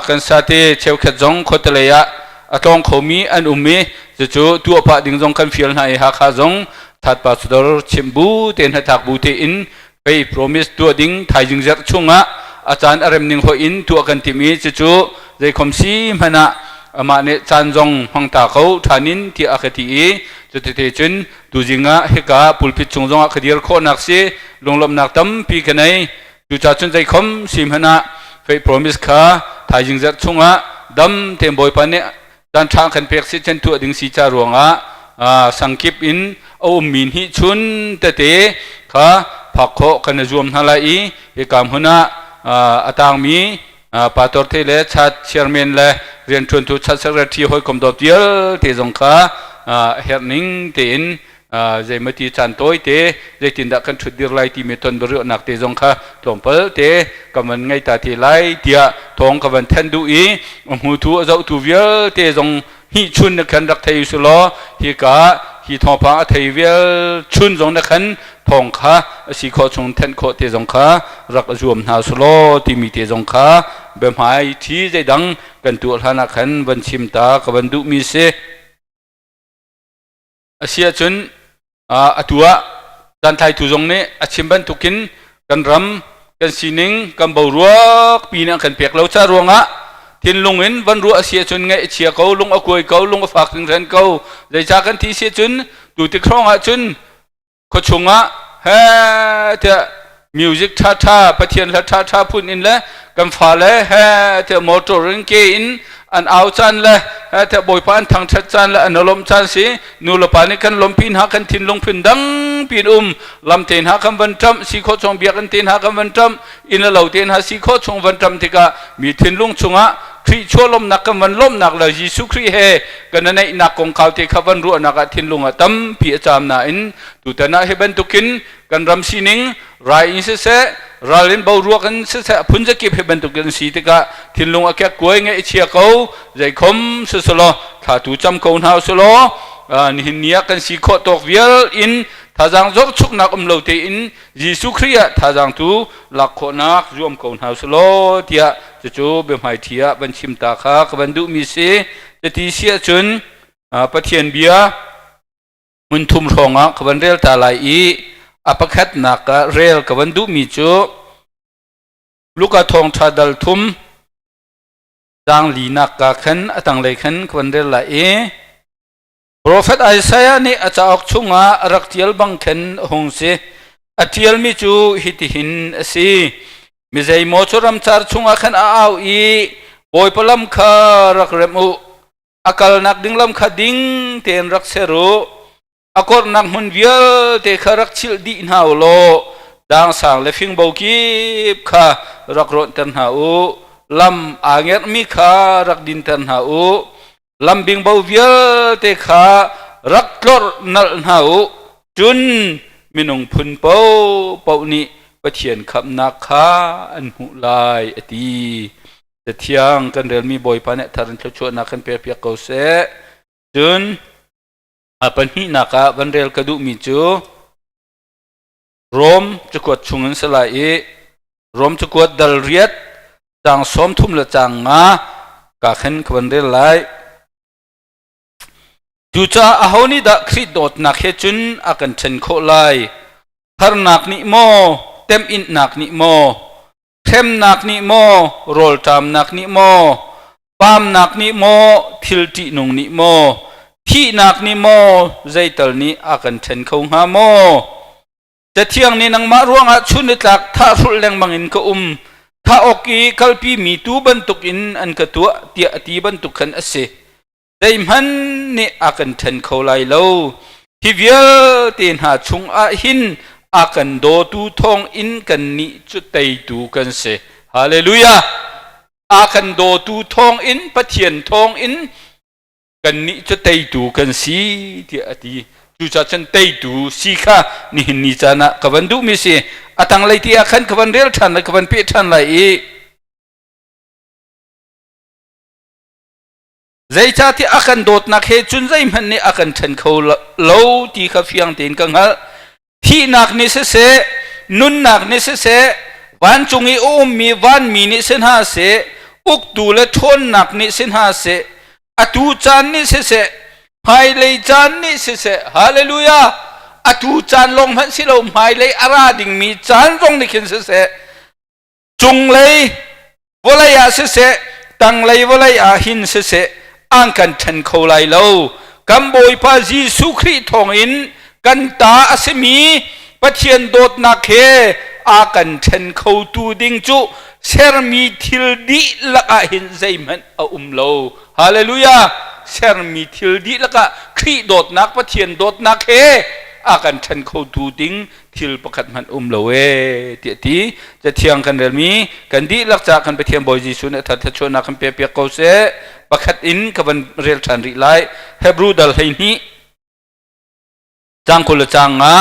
kan sate cheukhat zong khuatelei ah a tlawng khomi an um i cucu tuah pah ding zong kan fial hna i Hakha zong that pastor chim bu tein hnatlak bu tein pei promise tuah ding thaizing zarh chungah a caan a rem ning hoih in tuah kan tim i cucu zeikhom si hmanh ah amah nih caan zong hmang ta ko ṭhan in tiah a ka ti i cutete cun tuzing ah hika pulpit chung zongah ka dir khawhnak si lunglawmhnak tampi ka nei. Cucaah cun zeikhom si hmanh ah faith promise kha thaizing zarh chungah dam tein Bawipa nih caan ṭha kan pek si cun tuah ding si ca ruangah sangkip in a ummi hnih chun tete kha phak khawh kan i zuam hna lai i hika hmun ah a tangmi pastor te le chat chairman le rianṭuantu chat secretary hawikom dawt vialte zong kha herh ning tein zeimati caan tawi te zeitindah kan ṭhut dir lai timi ton biaruahnak te zong kha tlawmpal te ka van ngei ta te lai tiah thawng ka van thanh duh i a hmutu a zohtu vialte zong hnih chun na khan rak thei su law hika hi thawngpang a thei vial chun zong na khan thawng kha a si khawh chung thenh khawh te zong kha rak zuam hna su law timi te zong kha biahmai thi zeidang kan tuah hlan ah khan van chim ta ka van duhmi si. A si ahcun atu ah caanthlaitu zong nih a chim bantukin kan ram kan sining kan boruak pi nih an kan pek lo ca ruangah thinlung in van ruah a si ahcun ngaih a chia ko lung a kuai ko lung a fak hringhran ko zeicah kan ti si ahcun tu tik hrawng ahcun khuachung ah he tiah music ṭha ṭha Pathian hla ṭha ṭha phun in le kan fale he tiah motor in ke in an au caan le he tiah Bawipa an thangṭhat caan le an lawmh caan si nu le pa nih kan lawmpi hna kan thinlung phun dang pin um lam te hna kan van ṭamh si khawh chung biakinn te hna kan van ṭamh inn le lo te hna si khawh chung van ṭamh tikah mi thinlung chungah Khrih chuahlawmnak kan van lawmhnak le Jesuh Khrih he kan i naihnak kongkau te kha van ruahnak ah thinlung ah tampi a caam nain tutan ah hi bantukin kan ram sining rai in siseh ral in boruak in siseh phun zakip hi bantukin si tikah thinlung a kek kuai ngeih chia ko zeikhom siselaw thla tu cam ko hna usulaw nihin ni ah kan si khawh tawk vial in thazaang zorchuknak um lo tein Jesuh Khrih ah thazaang tu lak khawhnak zuam ko hna usulaw tiah cucu biahmaiṭhi ah van chim ta kha ka van duhmi si cuti si ahcun Pathian bia hmun thum hrawng ah ka van rel ta lai i a pakhatnak ah rel ka van duhmi cu Luka thawngṭha dal thum caang linak ka khan a tanglei khan ka van rel lai i Profet Isaiah nih a cauk chungah a rak ṭial bang khan a hung si. A ṭialmi cu hitihin a si. Mi zeimaw cu ramcar chungah khan a au i Bawipa lam kha rak remh u. A kalnak ding lam kha ding tein rak ser u. A korhnak hmun vialte kha rak chilh dih hna u law tlangsang le fingbo kip kha rak rawnhter hna u. Lam aa ngerhmi kha rak dinter hna u. Lam bingbo vialte kha rak tlorh nalh hna u. Cun minung phun paohpaoh nih Pathian khamhnak kha an hmuh lai, a ti. Cathiang kan relmi Bawipa nih thar in thluachuahnak kan pekpiak ko seh. Cun a pahnihnak ah van rel ka duhmi cu Rom cakuat chungin si lai i Rom cakuat dal riat caang 30 le caang nga ka khin ka van rel lai. Cucaah aho nih dah Khrih dawtnak he cun a kan ṭhen khawh lai? Harnak nih maw, temhinnak nih maw, hremnak nih maw, rawlṭamnak nih maw, paamnak nih maw, thil ṭihnung nih maw, thihnak nih maw, zeital nih a kan ṭhen kho hnga maw? Cathiang nih nangmah ruangah chun ni tlak thahhrulh lengmang in ka um. Thah awk i kalpimi tuu bantukin an ka tuah tiah a ti bantuk khan a si. Zeihmanh nih a kan ṭhen kho lai lo. Hi vialte hna chungah hin a kan dawtu thawngin kannih cu teitu kan si. Hallelujah! A kan dawtu thawngin, Pathian thawngin kannih cu teitu kan si tiah a ti. Cucaah cun teitu si kha nihin ni caan ah ka van duhmi si. A tanglei ti ah khan ka van rel ṭhan lai, ka van peh ṭhan lai i zeicahtiah a kan dawtnak he cun zeihmanh nih a kan ṭhen kho lo ti kha fiang tein ka hngalh. Thihnak nih siseh, nunnak nih siseh, vancung i a ummi vanmi nih si hna seh, uktu le ṭhawnnak nih si hna seh, atu caan nih siseh, hmailei caan nih siseh, hallelujah, atu caan lawng hmanh si lo, hmailei a ra dingmi caan zong nih khin siseh, cunglei vawlei ah siseh tanglei vawlei ah hin siseh an kan ṭhen kho lai lo kan Bawipa Jesuh Khrih thawngin kan ta a simi Pathian dawtnak he a kan ṭhen khotu ding cu sermi thil dihlak ah hin zeihmanh a um lo hallelujah sermi thil dihlak ah Khrih dawtnak Pathian dawtnak he a kan ṭhen khotu ding thil pakhat hmanh um lo ee tiah ti cathiang kan relmi kan dihlak caah kan Pathian Bawi Jesuh nih a thar thluachuahnak kan pekpiak ko seh pakhat in ka van rel ṭhan rih lai Hebrew dal 12 caang 20 le caang nga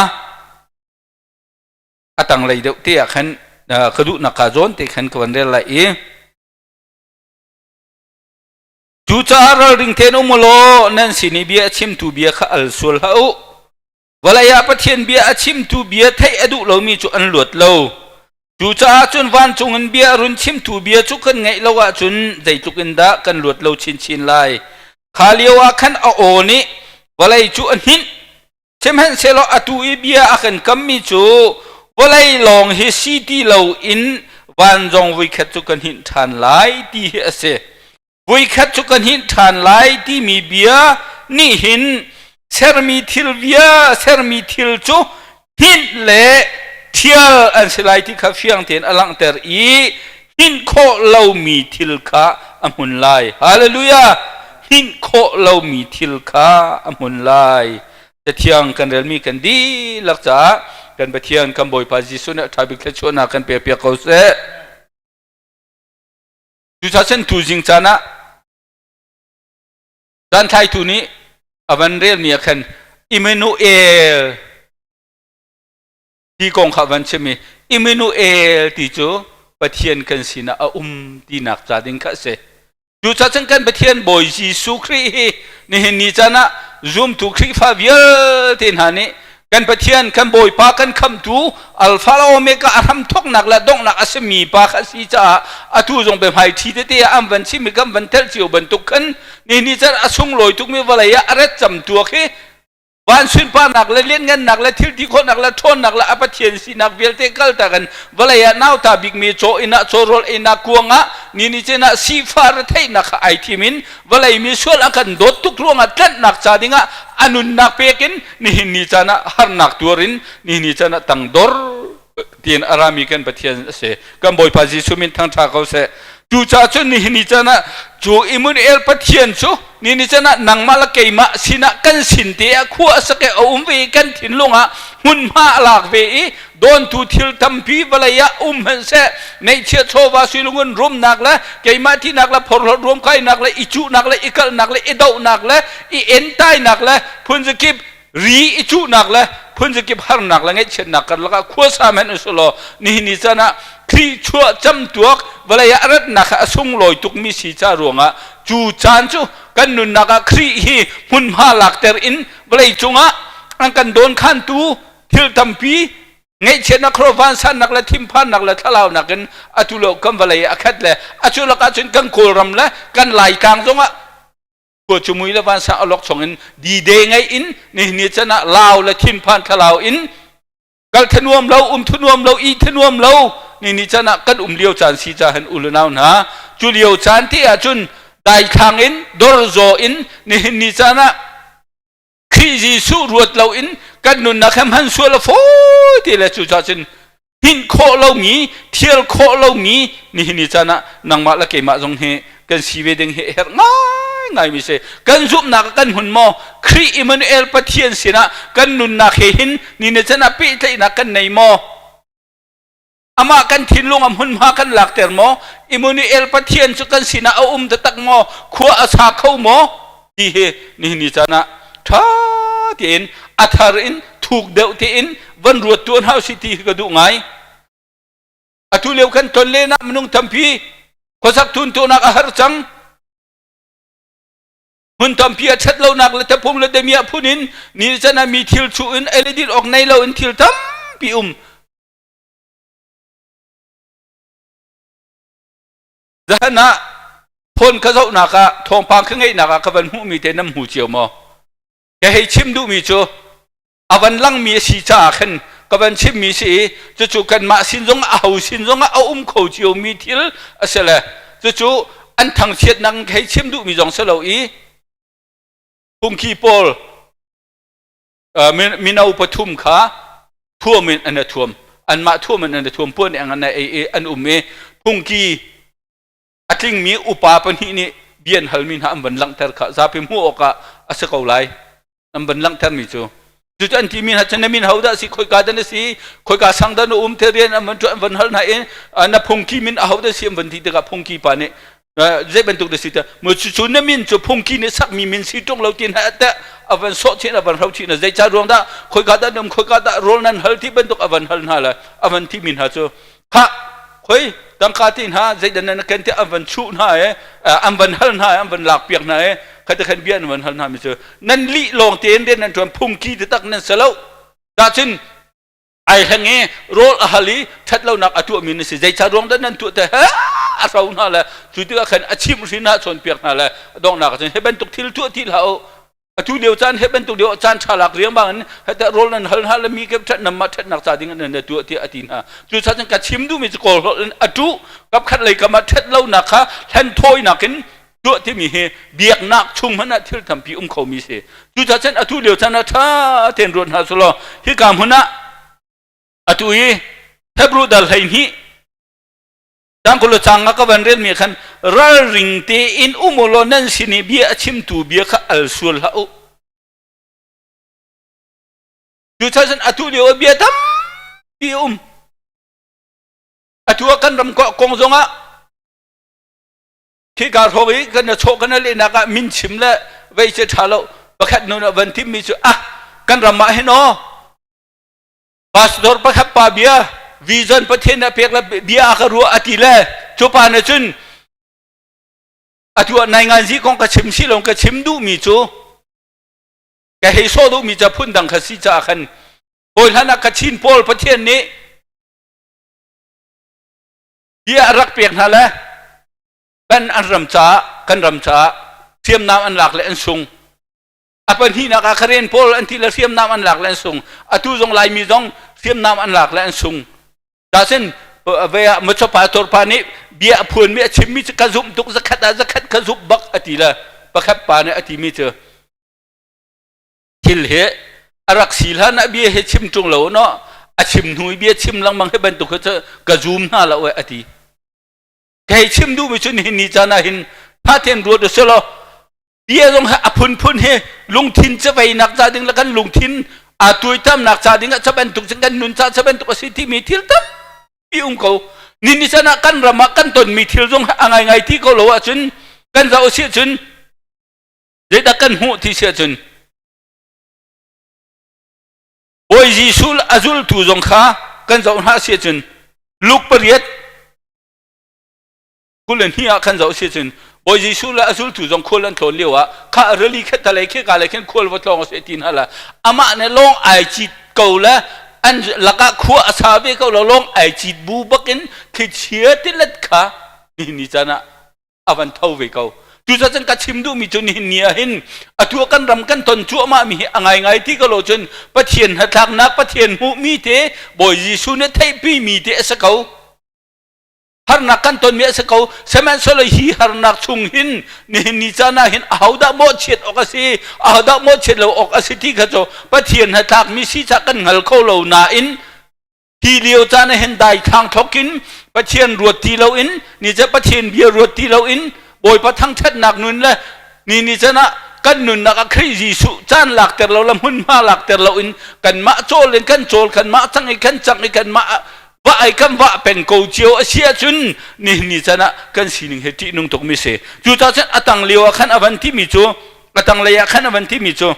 a tanglei deuh te ah khan ka duhnak ka zawn te khan ka van rel lai i Cucaah ralring tein um u law nan sin i bia a chimtu bia kha al sual hlah u. Vawlei ah Pathian bia a chimtu bia theih a duh lomi cu an luat lo. Cucaah cun vancung in bia a run chimtu bia cu kan ngaih lo ahcun zeitluk in dah kan luat lo chinchin lai. Kha lio ah khan a aw nih vawlei cu a hninh. Sihmanhsehlaw atu i bia a kan kammi cu vawlei lawng hi si ti loin van zong voikhat cu kan hinh ṭhan lai ti hi a si. Voikhat cu kan hinh ṭhan lai timi bia nih hin sermi thil bia sermi thil cu hninh le ṭhial an si lai ti kha fiang tein a langhter i hninh khawh lomi thil kha a hmun lai. Hallelujah! Hninh khawh lomi thil kha a hmun lai. Cathiang kan relmi kan dihlak caah kan Pathian kan Bawipa Jesuh nih a ṭha bik thluachuahnak kan pekpiak ko seh. Cucaah cun tuzing caan ah Caan nih a van relmi ah khan Immanuel ti kong kha van chim i Immanuel ti cu Pathian kan sinah a um tinak ca ding kha a si. Cucaah cun kan Pathian Bawi Jesuh Khrih hi nihin ni caan ah zumtu Khrihfa vialte hna nih kan Pathian kan Bawipa kan khamtu Alpha le Omega a hramthawknak le donghnak a simi pa kha si caah atu zong biahmai ṭhi tete ah an van chim i kan van telh cio bantuk khan ni ni caan a sunglawi tukmi vawlei ah a rat cam tuak hi van sunparnak le lianngannak le thil ti khawhnak le ṭhawnnak le a Pathian sinak vialte kaltak in vawlei ah nauta bikmi caw inn ah cawrawl einak kuang ah ni ni cin ah sifah retheihnak kha ai thim in vawlei mi sual a kan dawt tuk ruangah tlanhnak ca dingah a nunnak pek in nihin ni caan ah harnak tuar in nihin ni caan ah tangdor tiin a rami kan Pathian a si. Kan Bawipa Jesuh min thangṭha ko seh. Cucaah cun nihin ni caan ah cu Immanuel Pathian cu nihin ni caan ah nangmah le keimah sinah kan sin te ah khua a sak i a um ve i kan thinlung ah hmunhma a lak ve i dawntu thil tampi vawlei ah um hmanhseh neihchiah chawva suilungun rumnak le keimah tinak le phorhlawt ruamkainak le i cuhnak le i kalhnak le i dohnak le i entainak le phunzakip ri i cuhnak le phunzakip harnak le ngaihchiatnak karlak ah khuasa hmanh usulaw nihin ni caan ah Khrih chuah camtuak vawlei ah a ratnak kha a sunglawi tukmi si ca ruangah cu caan cu kan nunnak ah Khrih hi hmunhma lakter in vawlei cungah an kan dawnkhantu thil tampi ngaihchiatnak khro vansannak le thinphannak le thlalaunak in atu lo kan vawlei a khat le acu lakah cun kan kawlram le kan laitlang zongah khua cu mui le vansang alok chong in dide ngei in nihin ni chan ah lau le thinphan thlalau in kal thanuam lo um thunuam lo i thanuam lo ni ni chan ah kan um lio caan si ca han ulunau hna cu lio caan te ah cun daithlang in dorzaw in nihin ni caan ah Khrih Jesuh ruat loin kan nunnak he hman sual a fawi ti le cucaah cun hninh khawh lomi thial khawh lomi nihin ni caan ah nangmah le keimah zong hi kan si ve ding hi a herh ngaingai mi si kan zumhnak ah kan hmun maw Khrih Emmanuel Pathian sinah kan nunnak he hin ni ni caan ah pehtlaihnak kan nei maw Amah kan thinlung a hmunhma kan lakter maw? Immanuel Pathian cu kan sinah a um taktak maw? Khua a sa kho maw? Ti hi nihin ni caan ah ṭha tein a thar in thuk deuh tein van ruat tuan hau si ti hi ka duh ngai. Atu lio kan ton len ah minung tampi khuasak tun tuahnak a har cang. Hmun tampi a ṭhat lonak le tapung le damiah phun in ni chan ah mi thil chuh in eledil awk nei lo in thil tampi um. Zahan ah phone ka zohnak ah thawngpang ka ngeihnak ah ka van hmuhmi te nan hmu cio maw? Ka hei chim duhmi cu a van langmi a si caah khan ka van chimmi si i cucu kanmah sin zong a ho sin zong ah a um kho ciomi thil a si le cucu an thangchiatnak ka hei chim duhmi zong si lo i phungki pawl mino pathum kha thuam in an thuam anmah thuam in an thuam puan eng an ei i an um i phungki a tlingmi upa pahnih nih bia an halmi hna an van langhter kha zapi hmuh awkah a si ko lai an van langhtermi cu cucu an timi hna cu na min ho dah si khoika dah na si khoika sang dah na um te rian an van an van hal hna i na phungki min aho dah si an van ti tikah phungki pa nih zei bantuk na si te mu cu na min cu phungki nih sakmi min si ṭung lo ti na te a van sawh chin a van hro chin zei ca ruang dah khoika dah num khoika dah rawl nan hal ti bantuk a van hal hna le a van ti mi hna cu kha khoi tangka ti hna zei dan nan ken te an van chuh hna e an van hal hna an van lak piak hna e khate khan bia an van hal hna mi cu nan lih lawng tein rian nan ṭuan phungki te tak nan selo da cun ai hleng i rawl a hal i ṭhatlonak a tuahmi na si zeica ruang dah nan tuah te he a hro hna le cu tikah khan a chimh hrin hna chawnpiak hna le donghnak ah cun hi bantuk thil tuah ti hlah u. Atu lio caan he bantuk lio caan ṭha lak riangmang in heta rawl nan hal hna le mi kep ṭhat nam mah ṭhatnak ca ding in na tuah tiah a ti hna. Cu cun ka chim duhmi cu kawl holh in a ṭuh kapkhat lei kam ah ṭhat lonak kha hlen thawinak in tuah timi hi biaknak chung hmanh ah thil tampi um khomi si. Cucaah cun atu lio caan ah ṭha tein ruat hna sulaw hika hmun ah atu i Hebrew dal 12 Tangkul le cang ka van relmi khan ralring tein um u law nan sin i bia a chimtu bia kha al sual hlah u. Cucaah atu lio ah bia tampi a um. Atu ah kan ram kong zongah khika hrawng i kan chawh kan lehnak ah min chim le vei cu ṭha lo pakhat nun ah van timmi cu ah kan ram ah hin aw Pastor pakhat pa bia vision Pathian a pek le bia a ka ruah a ti le cu pa nih cun atu ah nainganzi kong ka chim si lo ka chim duhmi cu ka hei sawh duhmi ca phun dang kha si caah khan hawi hlan ah Kachin pawl Pathian nih bia a rak pek hna le kan an ram caah kan ram caah hriamnam an lak le an sung A pahnihnak ah Karen pawl an ti le hriamnam an lak le an sung. Atu zong Laimi zong hriamnam an lak le an sung. Tasin ve ah Machopa Torpa nih bia a phuanmi a chimmi cu ka zumh tuk zakhat ah zakhat ka zumh bak a ti le pakhat pa nih a timi cu thil hi a rak si hlan ah bia hi chim ṭung lo no a chim hnu i bia chim lengmang hi bantuk hi cu ka zum hna lo a ti. Kei chim duhmi cu nihin ni caan ah hin tha tein ruat u selaw bia zong hi a phunphun hi lungthin caveinak ca ding le kan lungthin aa tuaitamnak ca ding ah ca bantuk cun kan nun ca ca bantuk a si timi thil tampi um ko ni ni chan ah kan ram ah kan tonmi thil zong a ngaingai ti ko lo ahcun kan zoh si ahcun zeidah kan hmuh ti si ahcun Bawi Jesuh a zultu zong kha kan zoh hna si ahcun Luke pariat 22 ah khan zoh si cun Bawi Jesuh le a zultu zong khual an tlawn lio ah kha rili khat talei khi ka lei khin khual va tlawng a si ti hna la amah nih lawng ai cit ko le an lakah khua a sa ve ko lo lawng ai cit bu bakin thlichia tilet kha nihin ni caan ah a van tho ve ko cucaah cun ka chim duhmi cu nihin ni ah hin atu kan ram kan ton cuahmah mi hi a ngaingai ti ko lo cun Pathian hnatlaknak Pathian hmuhmi te Bawi Jesuh nih theihpi mi te a si ko Harnak kan tonmi a si ko. Sihmanhsehlaw hi harnak chung hin nihin ni caan ah hin ahodah mawhchiat awk a si, ahodah mawhchiat lo awk a si ti kha cu Pathian hnatlakmi si cah kan hngal kho lo nain hi lio caan ah hin daithlang thawk in Pathian ruat ti loin ni cu Pathian bia ruat ti loin Bawipa thangṭhatnak nun le ni ni caan ah kan nunnak ah Khrih Jesuh caan lakter lo le hmunhma lakter loin kanmah cawl in kan cawl kanmah cang i kan cang i kanmah va ai kan vah peng ko cio a si ahcun nihin ni caan ah kan sining hi ṭihnung tukmi si. Cucaah cun a tang lio ah khan a van timi cu a tanglei ah khan a van timi cu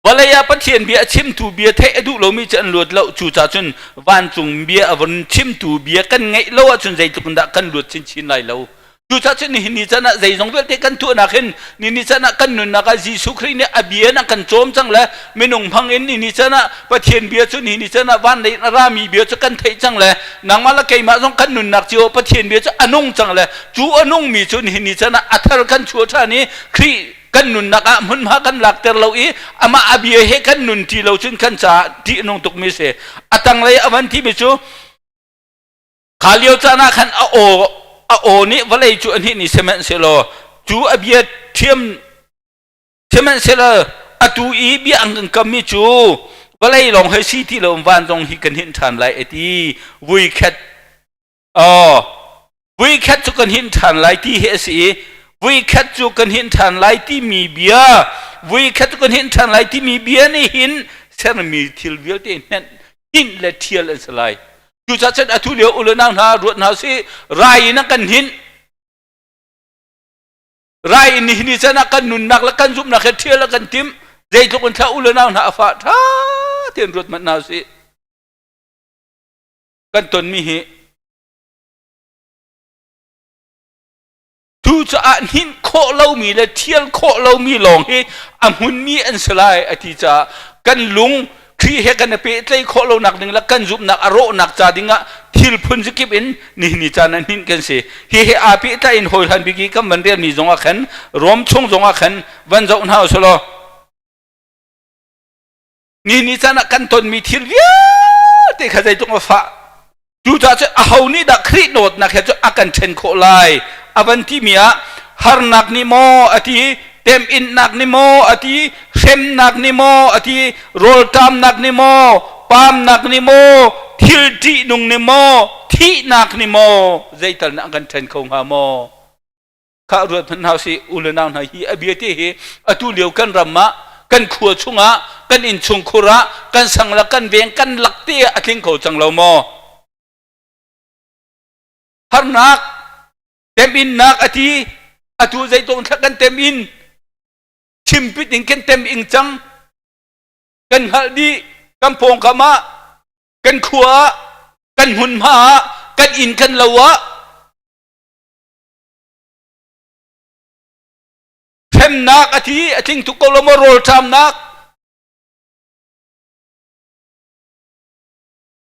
vawlei ah Pathian bia a chimtu bia theih a duh lomi cu an luat lo cucaah cun vancung bia a vun chimtu bia kan ngeih lo ahcun zeitluk in dah kan luat chinchin lai lo. Cucaah cun nihin ni caan ah zeizong vialte kan tuahnak hin ni ni caan ah kan nunnak ah Jesuh Khrih nih a bia in a kan cawm cang le minung hmang in ni ni caan ah Pathian bia cu ni ni caan ah van lei in a rami bia cu kan theih cang le nangmah le keimah zong kan nunnak cio Pathian bia cu a nung cang le cu a nungmi cu nihin ni caan ah a thar kan chuah ṭhan i Khrih kan nunnak ah hmunhma kan lakter lo i amah a bia he kan nun ti lo cun kan caah ṭih a nung tukmi si. A tanglei a van timi cu Kha lio caan ah khan a aw a aw nih vawlei cu a hninh i sihmanhsehlaw cu a bia ṭhiam sihmanhsehlaw atu i bia an kan kammi cu vawlei lawng hei si ti lo van zong hi kan hinh ṭhan lai a ti vui khat aw vui khat cu kan hinh ṭhan lai ti hi a si i vui khat cu kan hinh ṭhan lai timi bia vui khat cu kan hinh ṭhan lai timi bia nih hin sermi thil vialte hnenh hinh le ṭhial an si lai Cucaah cun atu lio u le nau hna ruat hna usih rai in a kan hinh. Rai in nihin ni caan ah kan nunnak le kan zumhnak he ṭhial a kan timh. Zeitluk in thla u le nau hna a fah ṭha tein ruat hmanh hna usih. Kan tonmi hi Cucaah hninh khawh lomi le ṭhial khawh lomi lawng hi a hmunmi an si lai a ti caah kan lung Khrih he kan i pehtlaih khawh lonak ding le kan zumhnak a rawhnak ca dingah Thil phun zikip in nihin ni caan ah hninh kan si. Hi he aa pehtlai in hawihlan bik i kan van relmi zong ah khan Rom chung zong ah khan van zoh hna usulaw ni ni caan ah kan tonmi thil vialte kha zeitluk a fah. Cucaah cu aho nih dah Khrih dawtnak he cu a kan ṭhen khawh lai a van timi ah harnak nih maw a ti, temhinnak nih maw a ti, hremnak nih maw a ti, rawlṭamnak nih maw, paamnak nih maw, thil ṭihnung nih maw, thihnak nih maw, zeital nih an kan ṭhen kho hnga maw? Khah ruat hmanh hna usih, u le nau hna hi a bia te hi atu lio kan ram ah kan khua chungah kan inn chungkhur ah kan sang le kan veng kan lak te ah a tling kho cang lo maw? Harnak teminnak a ti atu zeitluk thla kan temin chimpit in kan tem ing cang kan hngalh dih kan pawngkam ah kan khua ah kan hmunhma ah kan inn kan lo ah Hremnak a thi a tling tuk ko lo maw rawlṭamnak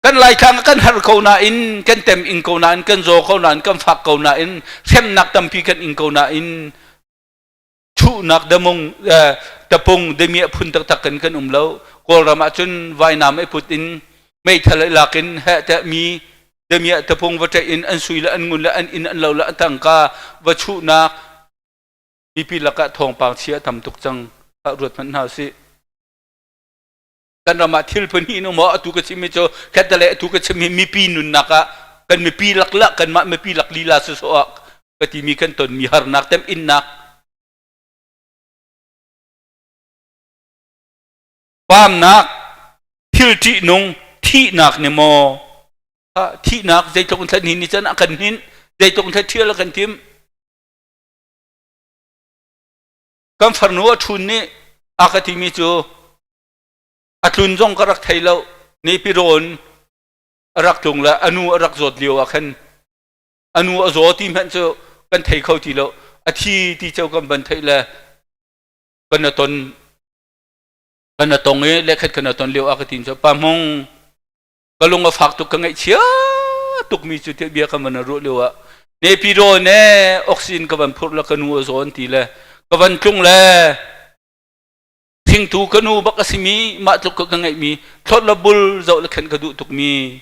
kan Laitlang kan har ko nain kan tem ing ko nain kan zaw ko nain kan fak ko nain hremnak tampi kan ing ko nain thuhnak damung tapung demiah phun taktak in kan um lo. Kawlram ah cun vainam i put in meithal i lak in heh teh mi damiah tapung va ṭaih in an sui le an ngun le an inn an lo le an tangka va chuhnak mipi lakah thawngpang chia tam tuk cang. Ruat hmanh hna usih. Kan ram ah thil phun hi maw atu ka chimmi cu khat le atu ka chimmi mipi nunnak ah kan mipi lak la kanmah mipi lak lila sawsawh ah ka timi kan tonmi harnak tem innak Paamnak, thil ṭihnung, thihnak nih maw thihnak zeitluk in thlan hi ni can a kan hninh, zeitluk in thlan ṭhial a kan timh. Kan farnu a ṭhun nih a ka timi cu a tlun zong ka rak thei lo. Nepirawn a rak tlung le a nu a rak zawt lio ah khan a nu a zaw ti hmanh cu kan thei kho ti lo. A thi ti ceu kan van theih le kan a ton kan a tong i lehkhat kan a ton lio ah ka tin cu pa hmung ka lung a fak tuk ka ngaihchia tukmi cu tiah bia ka van ruah lio ah Nepiro ne oxygen ka van phurh le ka nu a zawn ti le ka van tlung le thingtu ka nu bak a simi mah tluk ka ngeihmi thlot le bul zoh le khen ka duh tukmi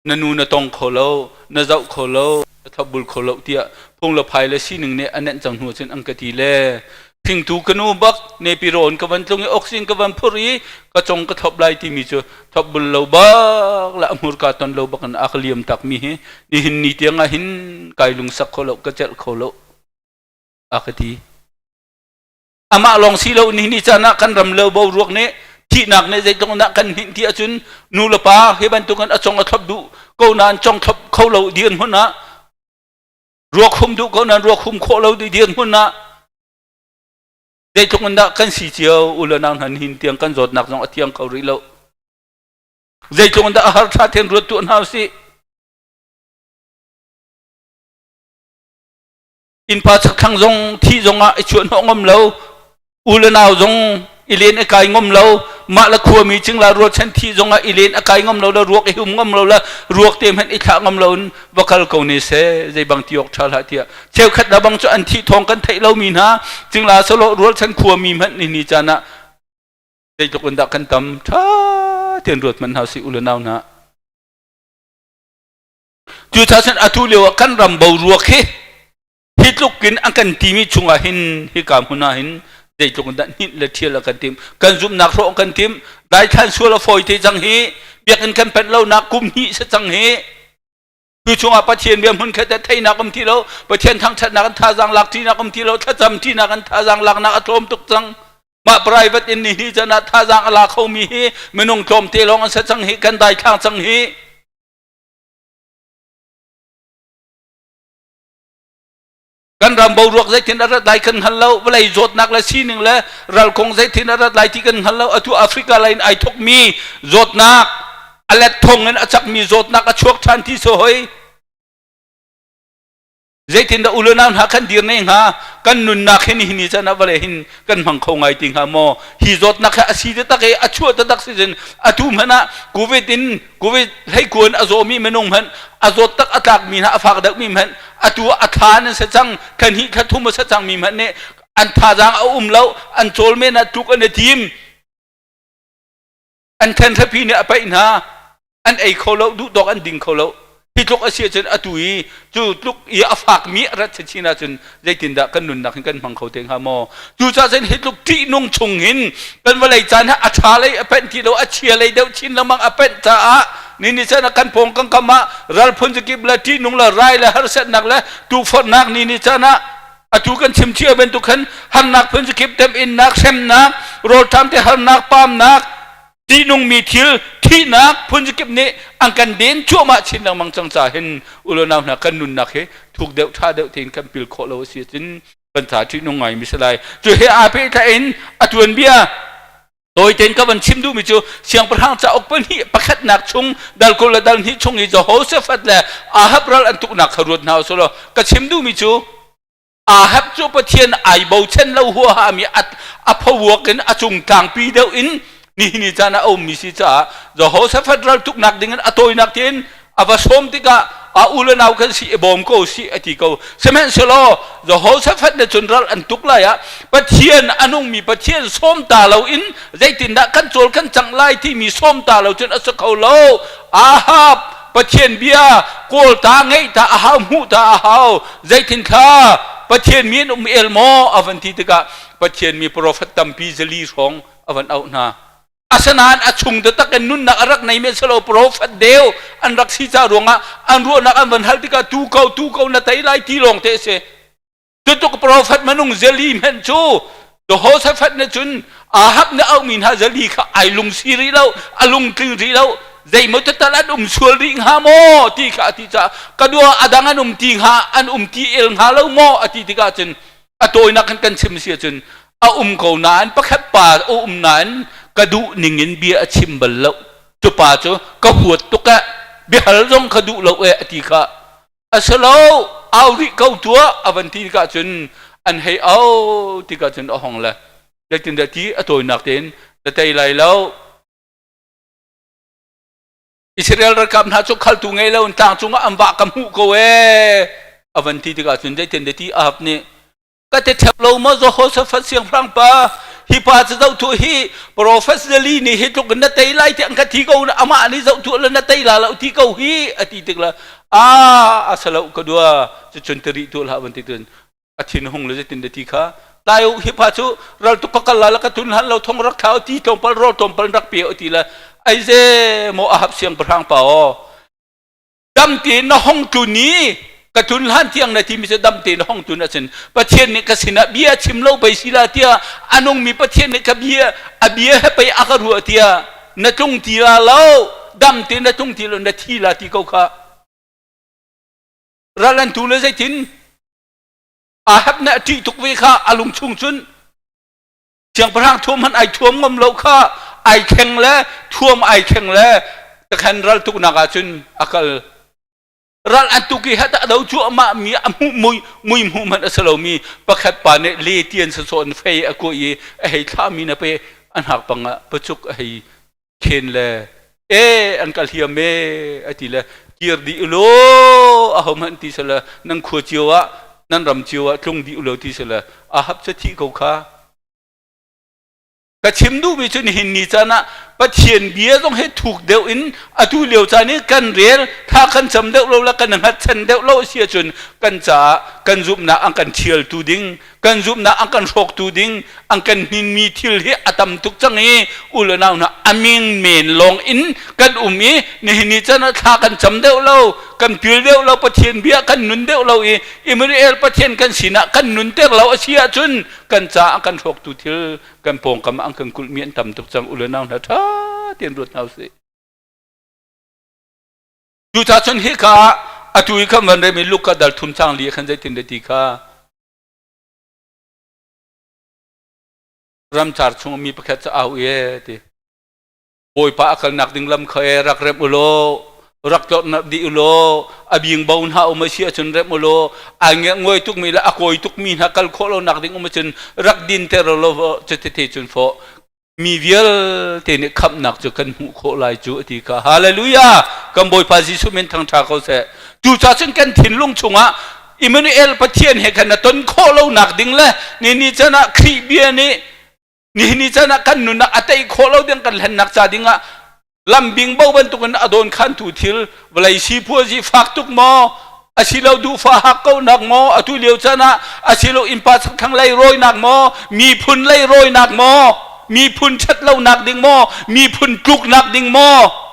na nu na tong kho lo na zoh kho lo na thlopbul kho lo tiah phung le phai le sining nih a nenh cang hnu cun an ka ti le thingtu ka nu bak nepi rawn ka van tlung i oxygen ka van phur i ka cong ka thlop lai timi cu thlopbul lo bak la hmurka ton lo bak in a ka liam tak mi hi nihin ni tiang ah hin kai lungsak kho lo ka celh kho lo a ka ti. Amah lawng si lo ni ni caan ah kan ram lo boruak nih thihnak nih zeitluk dah kan hninh ti ahcun nu le pa hi bantukin a cong a thlop duh ko nain cong thlop kho lo dirhmun ah ruak hum duh ko nain ruak hum khawh lo dirhmun ah zeitluk in dah kan si cio u le nau hna nihin tiang kan zawtnak zong a thiang kho rih lo. Zeitluk in dah a har ṭha ten ruat tuah hna usih. Innpa chakthlang zong thih zongah i chuahhnawh ngam lo, u le nau zong i len i kai ngam lo, mah le khuami cingla rualchan thih zongah i len a kai ngam lo le ruak i hum ngam lo le ruak te hmanh i thlah ngam lo in va kal ko ne seh zei bang ti awk ṭha hlah tiah cheukhat le bang cu an thih thawng kan theih lomi hna cingla sawlawh rualchan khuami hmanh ni ni caan ah zeitluk in dah kan tam ṭha tein ruat hmanh hna usih u le nau hna. Cucaah cun atu lio ah kan ram boruak hi hi tluk in an kan timi chungah hin hika hmun ah hin zeitluk in dah hninh le ṭhial a kan timh kan zumhnak hrawh kan timh daithlan sual a fawi te cang hi biakinn kan panh lonak kum hnih si cang hi tu chungah Pathian bia hmun khat theihnak um ti lo Pathian thangṭhatnak an thazaang lak ṭinak um ti lo thlacam ṭinak an thazaang laknak a tlawm tuk cang mah private in ni hi chan ah thazaang a la khomi hi minung tlawmte lawng an si cang hi kan daithlang cang hi. Kan ram boruak zeitin a rat lai kan hngal lo vawlei zawtnak le sining le ral kong zeitin a rat lai ti kan hngal lo. Atu Africa lei in ai thokmi zawtnak a let thong in a cakmi zawtnak a chuak ṭhan ti so hoi. Zeitindah u le nau hna kan dir ne hnga? Kan nunnak hi nihin ni caan ah vawlei hin kan hmang kho ngai ti hnga maw? Hi zawtnak hi a si taktak i a chuah taktak si cun atu hmanh ah COVID in COVID hleikuan a zawmi minung hmanh a zawt tak a tlakmi hna a fak deuhmi hmanh atu a thla nan si cang thla hnih thla thum a si cangmi hmanh nih an thazaang a um lo an cawl men ah tluk an i tim an thenhrapi nih a paih hna an ei kho lo duh tawk an ding kho lo hi tluk a si ahcun atu i cu tluk i a fakmi a rat chin ahcun zeitindah kan nunnak hin kan hmang kho te hnga maw cucaah cun hi tluk ṭihnung chung hin kan vawlei caan hi a ṭha lei a penh ti lo a chia lei deuh chin lengmang a penh caah ni ni caan ah kan pawng kan kam ah ral phun zakip le ṭihnung le rai le harsatnak le tukforhnak ni ni caan ah atu kan chim cia bantuk khan harnak phun zakip temhinnak hremnak rawlṭam te harnak pamnak tihnungmi thil thihnak phun zakip nih an kan den cuahmah chin lengmang cang ca hin ulonau hna kan nunnak hi thuk deuh tha deuh tein kan pil khawh lo a si cun kan ca ṭihnung ngai mi si lai cu he aa pehtlai in a tuanbia Tawitein ka van chim duhmi cu siangpahrang cauk pahnih pakhatnak chung dal 20 le dal hnih chung i Jehoshaphat le Ahab ral an tuknak kha ruat hna usih law ka chim duhmi cu Ahab cu Pathian ai bochan lo huaha mi a phawuak in a cung tlangpi deuh in nihin ni caan ah a ummi si caah Jehoshaphat ral tuknak ding in a tawinak tein a va sawm tikah a u le nau kan si i bawm ko si a ti ko sihmanhsehlaw Jehoshaphat nih cun ral an tuk lai ah Pathian a nungmi Pathian sawm ta lo in zeitindah kan cawl kan cangh lai timi sawm ta lo cun a si kho lo Ahab Pathian bia kawl ta ngeih ta a hau hmuh ta a hau zeitin thla Pathian mi an um el maw a van ti tikah Pathian mi profet tampi zali hrawng a van auh hna Asinain a chung taktak in nunnak a rak nei men selo profet deu an rak si ca ruangah an ruahnak an van hal tikah tu ko tu ko na tei lai ti lawng te si. Tutuk profet manung zeli hmenh cu Jehoshaphat nih cun Ahab nih auhmi hna zeli kha ai lungsi rih lo, a lungtling rih lo, zeimaw tal an um sual rih hnga maw ti kha a ti caah ka dua a dang an um ti hnga an um ti el hnga lo maw a ti tikah cun a tawinak kan kan chim si ahcun a um ko nain pakhat pa a um nain ka duh ning in bia a chim bal lo cu pa cu ka huat tuk eh biahal zong ka duh lo eh a ti kha a si lo au rih ko tuah a van ti tikah cun an hei au tikah cun a hong le zeitindah ti a tawinak tein na tei lai lo Israel ralkap hna cu khaltu ngei lo in tlang cungah an vah ka hmuh ko ee a van ti tikah cun zeitin de ti Ahab nih ka te thep lo maw Jehoshaphat siangpahrang pa hi pa cu zoh thuah hi profet Zeli nih hi tluk in na tei lai ti an ka thi ko amah nih zoh thuah le na tei la lo ti ko hi a ti tik la a a salo ka dua cucun tiri tu hlah van ti tun a thin hung le zeitin da ti kha tai u hi pa cu ral tuk ka kal la ka tun han lo thong rak thlau ti tlawmpal rawl tlawmpal rak pe ti la ai ze mo ahab siangpahrang pa o dam te na hong tlun i ka tlun hlan tiang na ti mi cu dam te na hong tlun ahcun pathian nih ka sinah bia chim lo pei si la tiah a nungmi pathian nih ka bia a bia he pei a ka ruah tiah na tlung ti la lo dam te na tlung ti lo na thi la ti ko kha ral an tu le zeitin Ahab nih a ṭih tuk ve kha a lung chung cun siangpahrang thuam hmanh ai thuam ngam lo kha ai thleng le thuam ai thleng le takhan ral tuknak ah cun a kal ral an tuk i hat a do cuahmah mi a hmuh mui mui hmuh hmanh a si lomi pakhat pa nih le tian sasawn fei a kuah i a hei thlahmi na pe a hnak pang ah pacuk a hei khen le e an ka hliam e a ti le kir dih ulaw ahohmanh ti sala nan khua cio ah nan ram cio ah tlung dih ulaw ti sala Ahab cu thih ko kha ka chim duhmi cu nihin ni caan ah Pathian bia zong hi thuk deuh in atu lio caan i kan rel tha kan cam deuh lo le kan hngatchan deuh lo si ahcun kan caah kan zumhnak an kan thialtu ding kan zumhnak an kan hrawktu ding an kan hninmi thil hi a tam tuk cang i u le nau hna a ming men lawng in kan um i nihin ni chan ah thla kan cam deuh lo kan pil deuh lo Pathian bia kan nun deuh lo i Emmanuel Pathian kan sinah kan nun ter lo a si ahcun kan caah kan hrawktu thil kan pawngkam an kan kulhmi an tam tuk cang u le nau hna ṭha tein ruat hna usih. Cucaah cun hika ah atu i kan van remi Luka dal thum cang li khan zeitin le ti kha Ramcar chung mi pakhat cu au e ti. Bawipa a kalnak ding lam kha e rak remh u law. Rak tlorh na dih ulaw a bing bo hna um a si ahcun remh ulaw ai ngoi tukmi le a kawi tukmi hna kal khawh lo nak ding um ahcun rak dinter ulaw cutete cun fawh mi vialte nih khamhnak cu kan hmuh khawh lai cu a ti kha. Hallelujah! Kan Bawipa Jesuh min thangṭha ko seh. Cucaah cun kan thinlung chungah Emmanuel Pathian he khan na ton khawh lo nak ding le ni ni chan ah Khrih bia nih nihin ni caan ah kan nunnak a tei khawh lo ding kan hlennak ca dingah lambing bo bantukin a dawn khantu thil vawlei sipuazi fak tuk maw asilo duhfa hak ko nak maw atu lio caan ah asilo innpa chakthlang lei rawinak maw miphun lei rawinak maw miphun ṭhat lonak ding maw miphun tluknak ding maw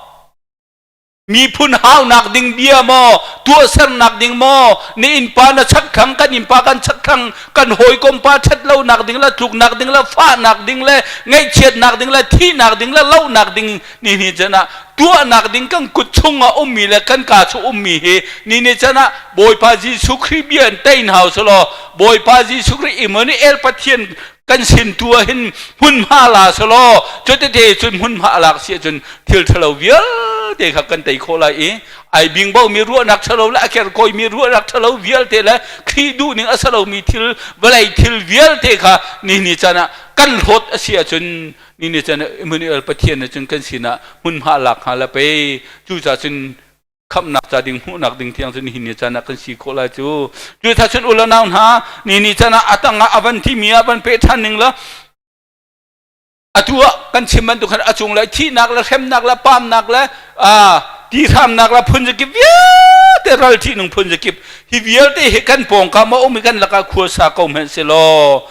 Miphun haunak ding bia maw, tuahsernak ding maw, na innpa na chakthlang, kan innpa kan chakthlang, kan hawikom pa ṭhatlonak ding le tluknak ding le fahnak ding le ngaihchiatnak ding le thihnak ding le lohnak ding ni ni can ah tuahnak ding kan kut chung ah ummi le kan kaa chung ummi hi ni ni can ah Bawipa Jesuh Khrih bia in tein hau selaw Bawipa Jesuh Khrih Immanuel Pathian kan sin tu ah hin hmunhma la selaw cutete cun hmunhma a lak si ahcun thil ṭhalo vialte kha kan tei khawh lai i ai bingbo mi ruahnak ṭhalo le a kerkawi mi ruahnak ṭhalo vialte le Khrih duhning a si lomi thil vawlei thil vialte kha ni ni caan ah kan hlawt a si ahcun ni ni caan ah Emmanuel Pathian nih cun kan sinah hmunhma lak hnga la pei cucaah cun khamhnak ca ding hmuhnak ding tiang cu nihin ni caan ah kan si khawh lai cu cu tha cun u le nau hna ni ni caan ah a tang ah a van timi ah van pe ṭhan ning la atu ah kan chim bantuk khan a cung le thihnak le hremnak le pamnak le tihramnak le phunzakip vialte ral ṭihnung phunzakip hi vialte hi kan pawngkam a um i kan lakah khua sa ko hmanh si law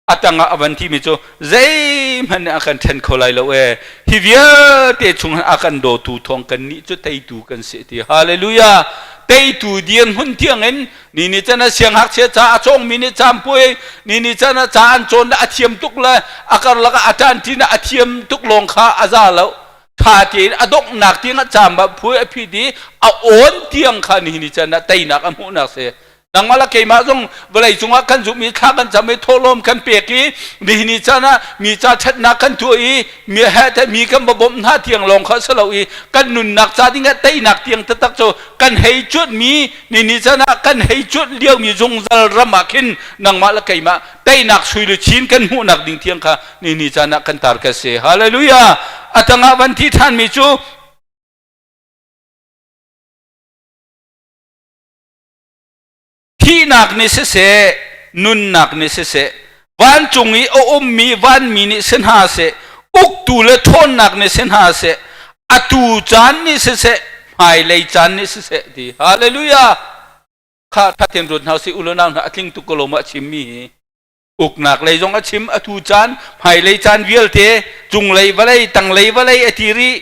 a tangah a van timi cu zeihmanh nih a kan ṭhen kho lai lo ee hi vialte chung a kan dawtu thawng kan nih cu teitu kan si ti hallelujah teitu dirhmun tiangin ni ni chan a siangngakchia ca a cawngmi nih caampuai ni ni chan a ca an cawn le a thiam tuk le a karlak ah a ṭanṭi na a thiam tuk lawng kha a za lo tha tein a donghnak tiang a caam ah phuai a phit i a awn tiang kha nihin ni chan ah teinak a hmuhnak si nangmah le keimah zong vawlei cungah kan zumh i thla kan cam i thawhlawm kan pek i nihin ni caan ah mi ca ṭhatnak kan tuah i mi he mi kan va bawmh hna tiang lawng kha si lo i kan nunnak ca ding ah teinak tiang taktak cu kan hei cuanhmi ni ni caan ah kan hei cuanh liomi zungzal ram ah khin nangmah le keimah teinak sui luchin kan hmuhnak ding tiang kha ni ni caan ah kan tar ka si hallelujah a tangah van thi ṭhanmi cu Thihnak nih siseh, nunnak nih siseh, vancung i a ummi vanmi nih si hna seh, uktu le ṭhawnnak nih si hna seh, atu caan nih siseh, hmailei caan nih siseh ti. Hallelujah! Kha ṭha tein ruat hna usih, u le nau hna, a tling tuk ko lo maw a chimmi hi? Uknak lei zong a chim, atu caan, hmailei caan vialte, cunglei vawlei, tanglei vawlei a ti rih.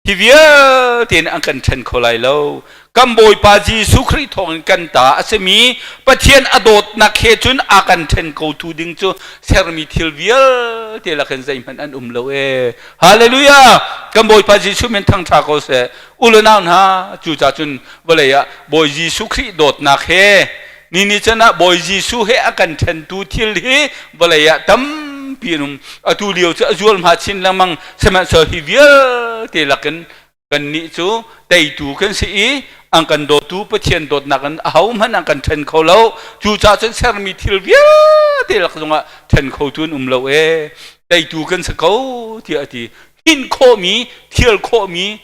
Hi vialte in an kan ṭhen kho lai lo. Kan Bawipa Jesuh Khrih thawngin kan ta a simi Pathian a dawtnak he cun a kan ṭhen khotu ding cu sermi thil vialte lakin zeihmanh an um lo ee. Hallelujah! Kan Bawipa Jesuh min thangṭha ko seh. U le nau hna, cucaah cun vawlei ah Bawi Jesuh Khrih dawtnak he ni ni chan ah Bawi Jesuh he a kan ṭhentu thil hi vawlei ah tampi an um. Atu lio cu a zualhma chin lengmang. Sihmanhsehlaw hi vialte lakin kannih cu teitu kan si i an kan dawtu Pathian dawtnak in ahohmanh an kan ṭhen kho lo. Cucaah cun sermi thil vialte lak zongah ṭhen khotu an um lo ee. Teitu kan si ko tiah a ti. Hinh khawhmi, thial khawhmi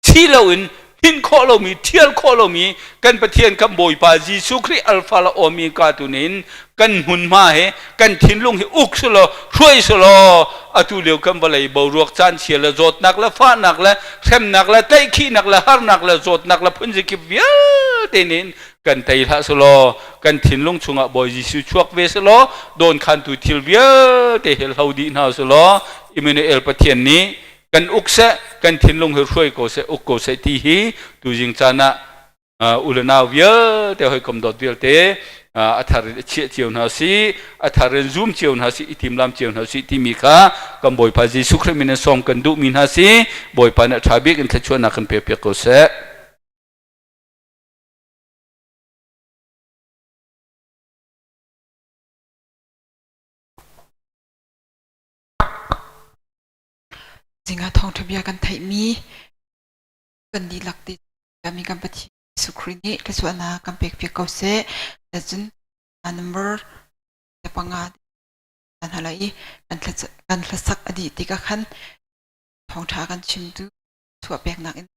thi loin hinh khawh lomi thial khawh lomi kan Pathian kan Bawipa Jesuh Khrih Alpha le Omega tu nin kan hmunhma he kan thinlung hi uk sulaw hruai sulaw atu lio kan vawlei boruak caan chia le zawtnak le fahnak le hremnak le tlaihkhihnak le harnak le zawtnak le phunzikip vialte nin kan tei hlah sulaw kan thinlung chungah Bawi Jesuh chuak ve sulaw dawnkhantu thil vialte he hlo dih hna sulaw Emmanuel Pathian nih kan uk seh kan thinlung hi hruai ko seh uk ko seh ti hi tuzing caan ah u le nau vialte hawikom dawt vialte a thar in a chiah cio hna si a thar in zum cio hna si i timlam cio hna si timi kha kan Bawipa Jesuh Khrih min in sawm kan duhmi hna si Bawipa nih a ṭha bik in thluachuahnak kan pek piak ko seh. Zingah thawngṭha bia kan theihmi kan dihlak te mi kan Pathian Jesuh Khrih nih thluachuahnak kan pekpiak ko seh. Cun number panga hna lai i kan hlasak a dih tikah khan thawngṭha kan chimtu chuah peknak in.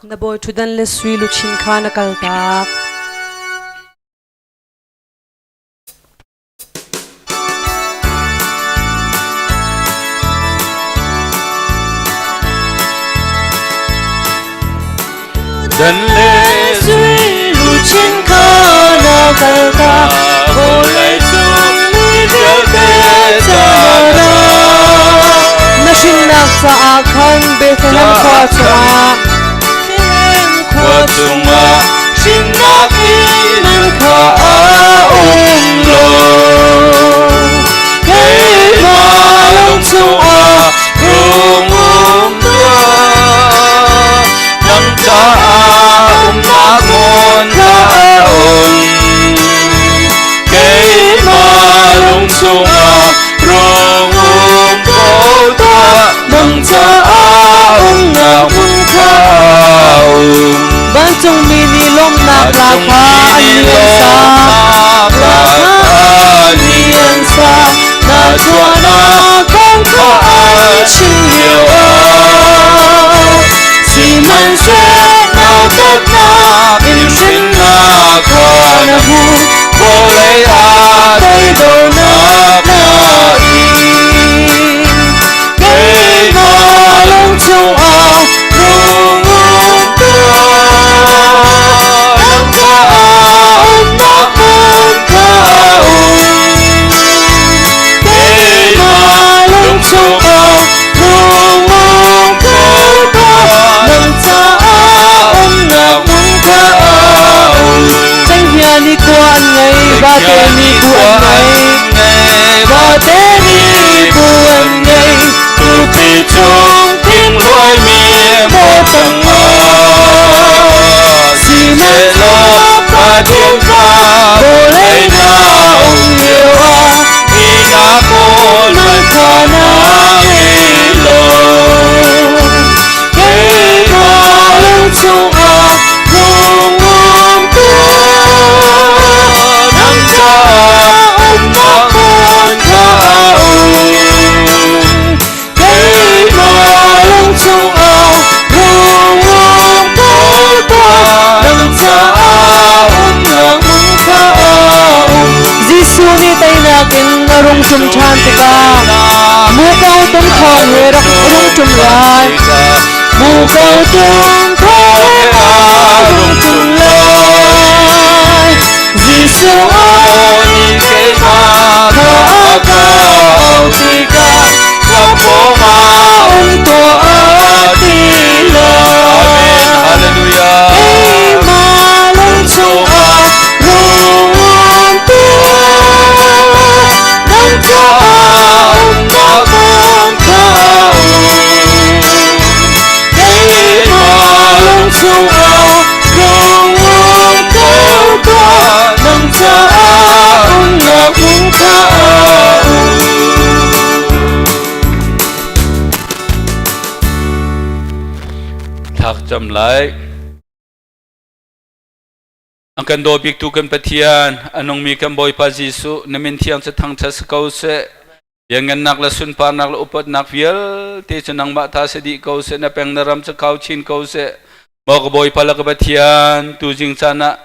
Na bawi ṭhutdan le sui luchin kha na kaltak. Dan le sui luchin kha na kaltak. Vawlei cung mi vialte caah na hrinnak caah khan Bethlehem khua chungah Bethlehem khua chungah hrinnak inn kha a um lo. Keimah lung chungah rung um tuah nang caah umnak hmun kha a um. Keimah lung chungah rung um ko tuah nang caah umnak hmun kha a um. Vancungmi nih lawmhnak hla kha an lian sa. Hla kha an lian sa. Na chuahnak kong kha an chim lio ah. Sihmanhseh nautatnak in hrinnak kha na hmu. Vawlei ah toidornak na ing. Keimah lung chungah rung um tuah. Nang caah umnak hmun kha um. Keimah lung chungah rung um tuah. Nang caah umnak hmun kha um. Cenghngia nih khua an ngei, vate nih bu an ngei. Vate nih bu an ngei, Tupi cung thing luaimi maw tangah sihmanhsehlaw Pathian kha vawlei na um lio ah hinak hmun nang kha na ngei lo. Keimah lung chungah rung um tuah, nang caah umnak hmun kha um. Keimah lung chungah rung um tuah, nang caah umnak hmun kha um. Jesuh nih teinak in a rung ṭum ṭhan tikah muko tum thawng he rak rung ṭum lai. Muko tum thawng he a rung ṭum lai. Jesuh nih keimah kha a ka auh tikah ka pawngah um tuah ti Amen. lai. Hallelujah. Keimah lung chungah rung um tuah, nang caah umnak hmun kha um. Keimah lung chungah rung um tuah, nang caah umnak hmun kha um. Thlak cam lai. An kan daw biktu kan Pathian, a nungmi kan Bawipa Jesuh, na min thiang cu thangṭhat si ko seh. Lianngannak le sunparnak le upatnak vialte cu nangmah ta si dih ko seh, na peng na ram cu kau chin ko seh. Maw ka Bawipa le ka Pathian, tuzing caan ah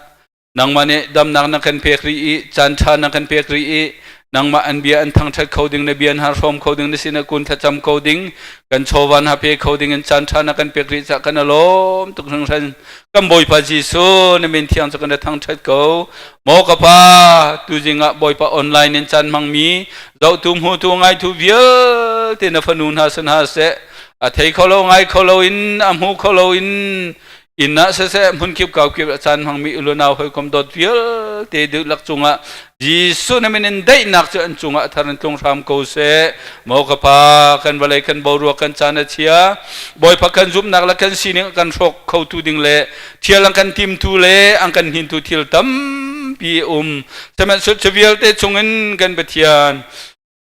nangmah nih damnak na kan pek rih i caan ṭha na kan pek rih i. Nangmah an bia an thangṭhat kho ding, na bia an har hrawm kho ding, na sin ah kun thlacam kho ding, kan chawva na pe kho ding in caan ṭha na kan pek rih cah kan alawm tuk hringhran. Kan Bawipa Jesuh, na min thiang cu kan thangṭhat ko. Maw ka pa, tuzing ah Bawipa online in caan hmangmi, zohtu hmutu ngaitu vialte na fanu hna sin ha seh, a thei kho lo ngai kho lo in, a hmu kho lo in, inn ah siseh hmunkip kaukip a caan hmangmi ulunau hawikom dawt vialte dihlak cungah Jesuh na min in daihnak cu an cungah a thar in tlung hram ko seh. Maw ka pa, kan vawlei kan boruak kan caan a chia. Bawipa kan zumhnak le kan sining a kan hrawk khotu ding le thial an kan timtu le an kan hnintu thil tampi a um. Sihmanhsehlaw cu vialte chungin kan Pathian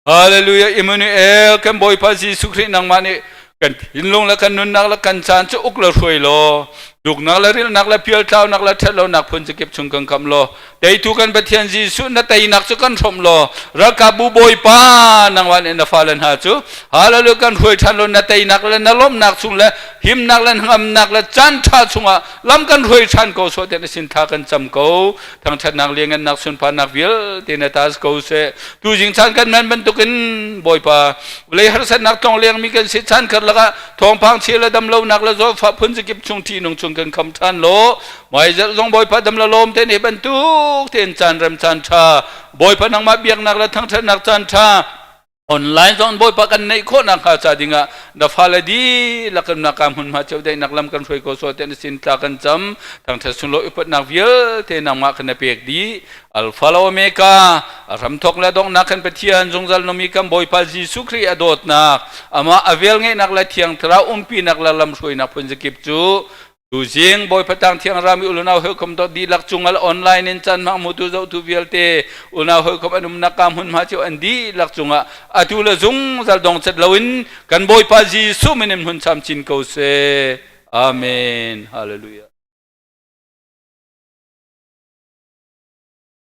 Hallelujah Emmanuel kan Bawipa Jesuh Khrih nangmah nih kan thinlung le kan nunnak le kan caan cu uk le hruai law duknak le rilnak le pialtlaunak le ṭhatlonak phun zakip chung kan kam law teitu kan Pathian Jesuh na teinak cu kan hrawmh law ralkapbu Bawipa nangmah nih na fale hna cu hallelujah kan hruai ṭhan law na teinak le na lawmhnak chung le himnak le hngamnak le caan ṭha chungah lam kan hruai ṭhan ko sawh tiah na sin thla kan cam ko thangṭhatnak liangannak sunparnak vialte na ta ko seh tuzing caan kan man bantukin Bawipa vawlei harsatnak tlong lengmi kan si caan karlak ah thawngpang chia le damlonak le zawtfah phun zakip chung ṭihnung chung kan kham ṭhan law hmaizarh zong Bawipa dam le lawm te nih bantuk tein caan rem caan ṭha Bawipa nangmah biaknak le thangṭhatnak caan ṭha Online zong Bawipa kan neih khawhnak hnga ca dingah na fale dihlak in naka hmunhma cio daihnak lam kan hruai ko sual te na sin tla kan cam. Thangṭhat sunlawi upatnak vialte nangmah kan na pek dih. Alpha le Omega, a hramthawk le donghnak kan Pathian zungzal numi kan Bawipa Jesuh Khrih a dawtnak, amah a velngeihnak le Thiang Thlarau umpinak le lamhruainak phunzakip cu Tuzing Bawipa tang thiang rami ulunau hawikom dawt dihlak cungal online in caan hmang mutu zohtu vialte unau hawikom an umnak ka hmunhma cio an dihlak cungah atu le zungzal dong cet loin kan Bawipa Jesuh min in hmun chamchin ko seh. Amen. Hallelujah.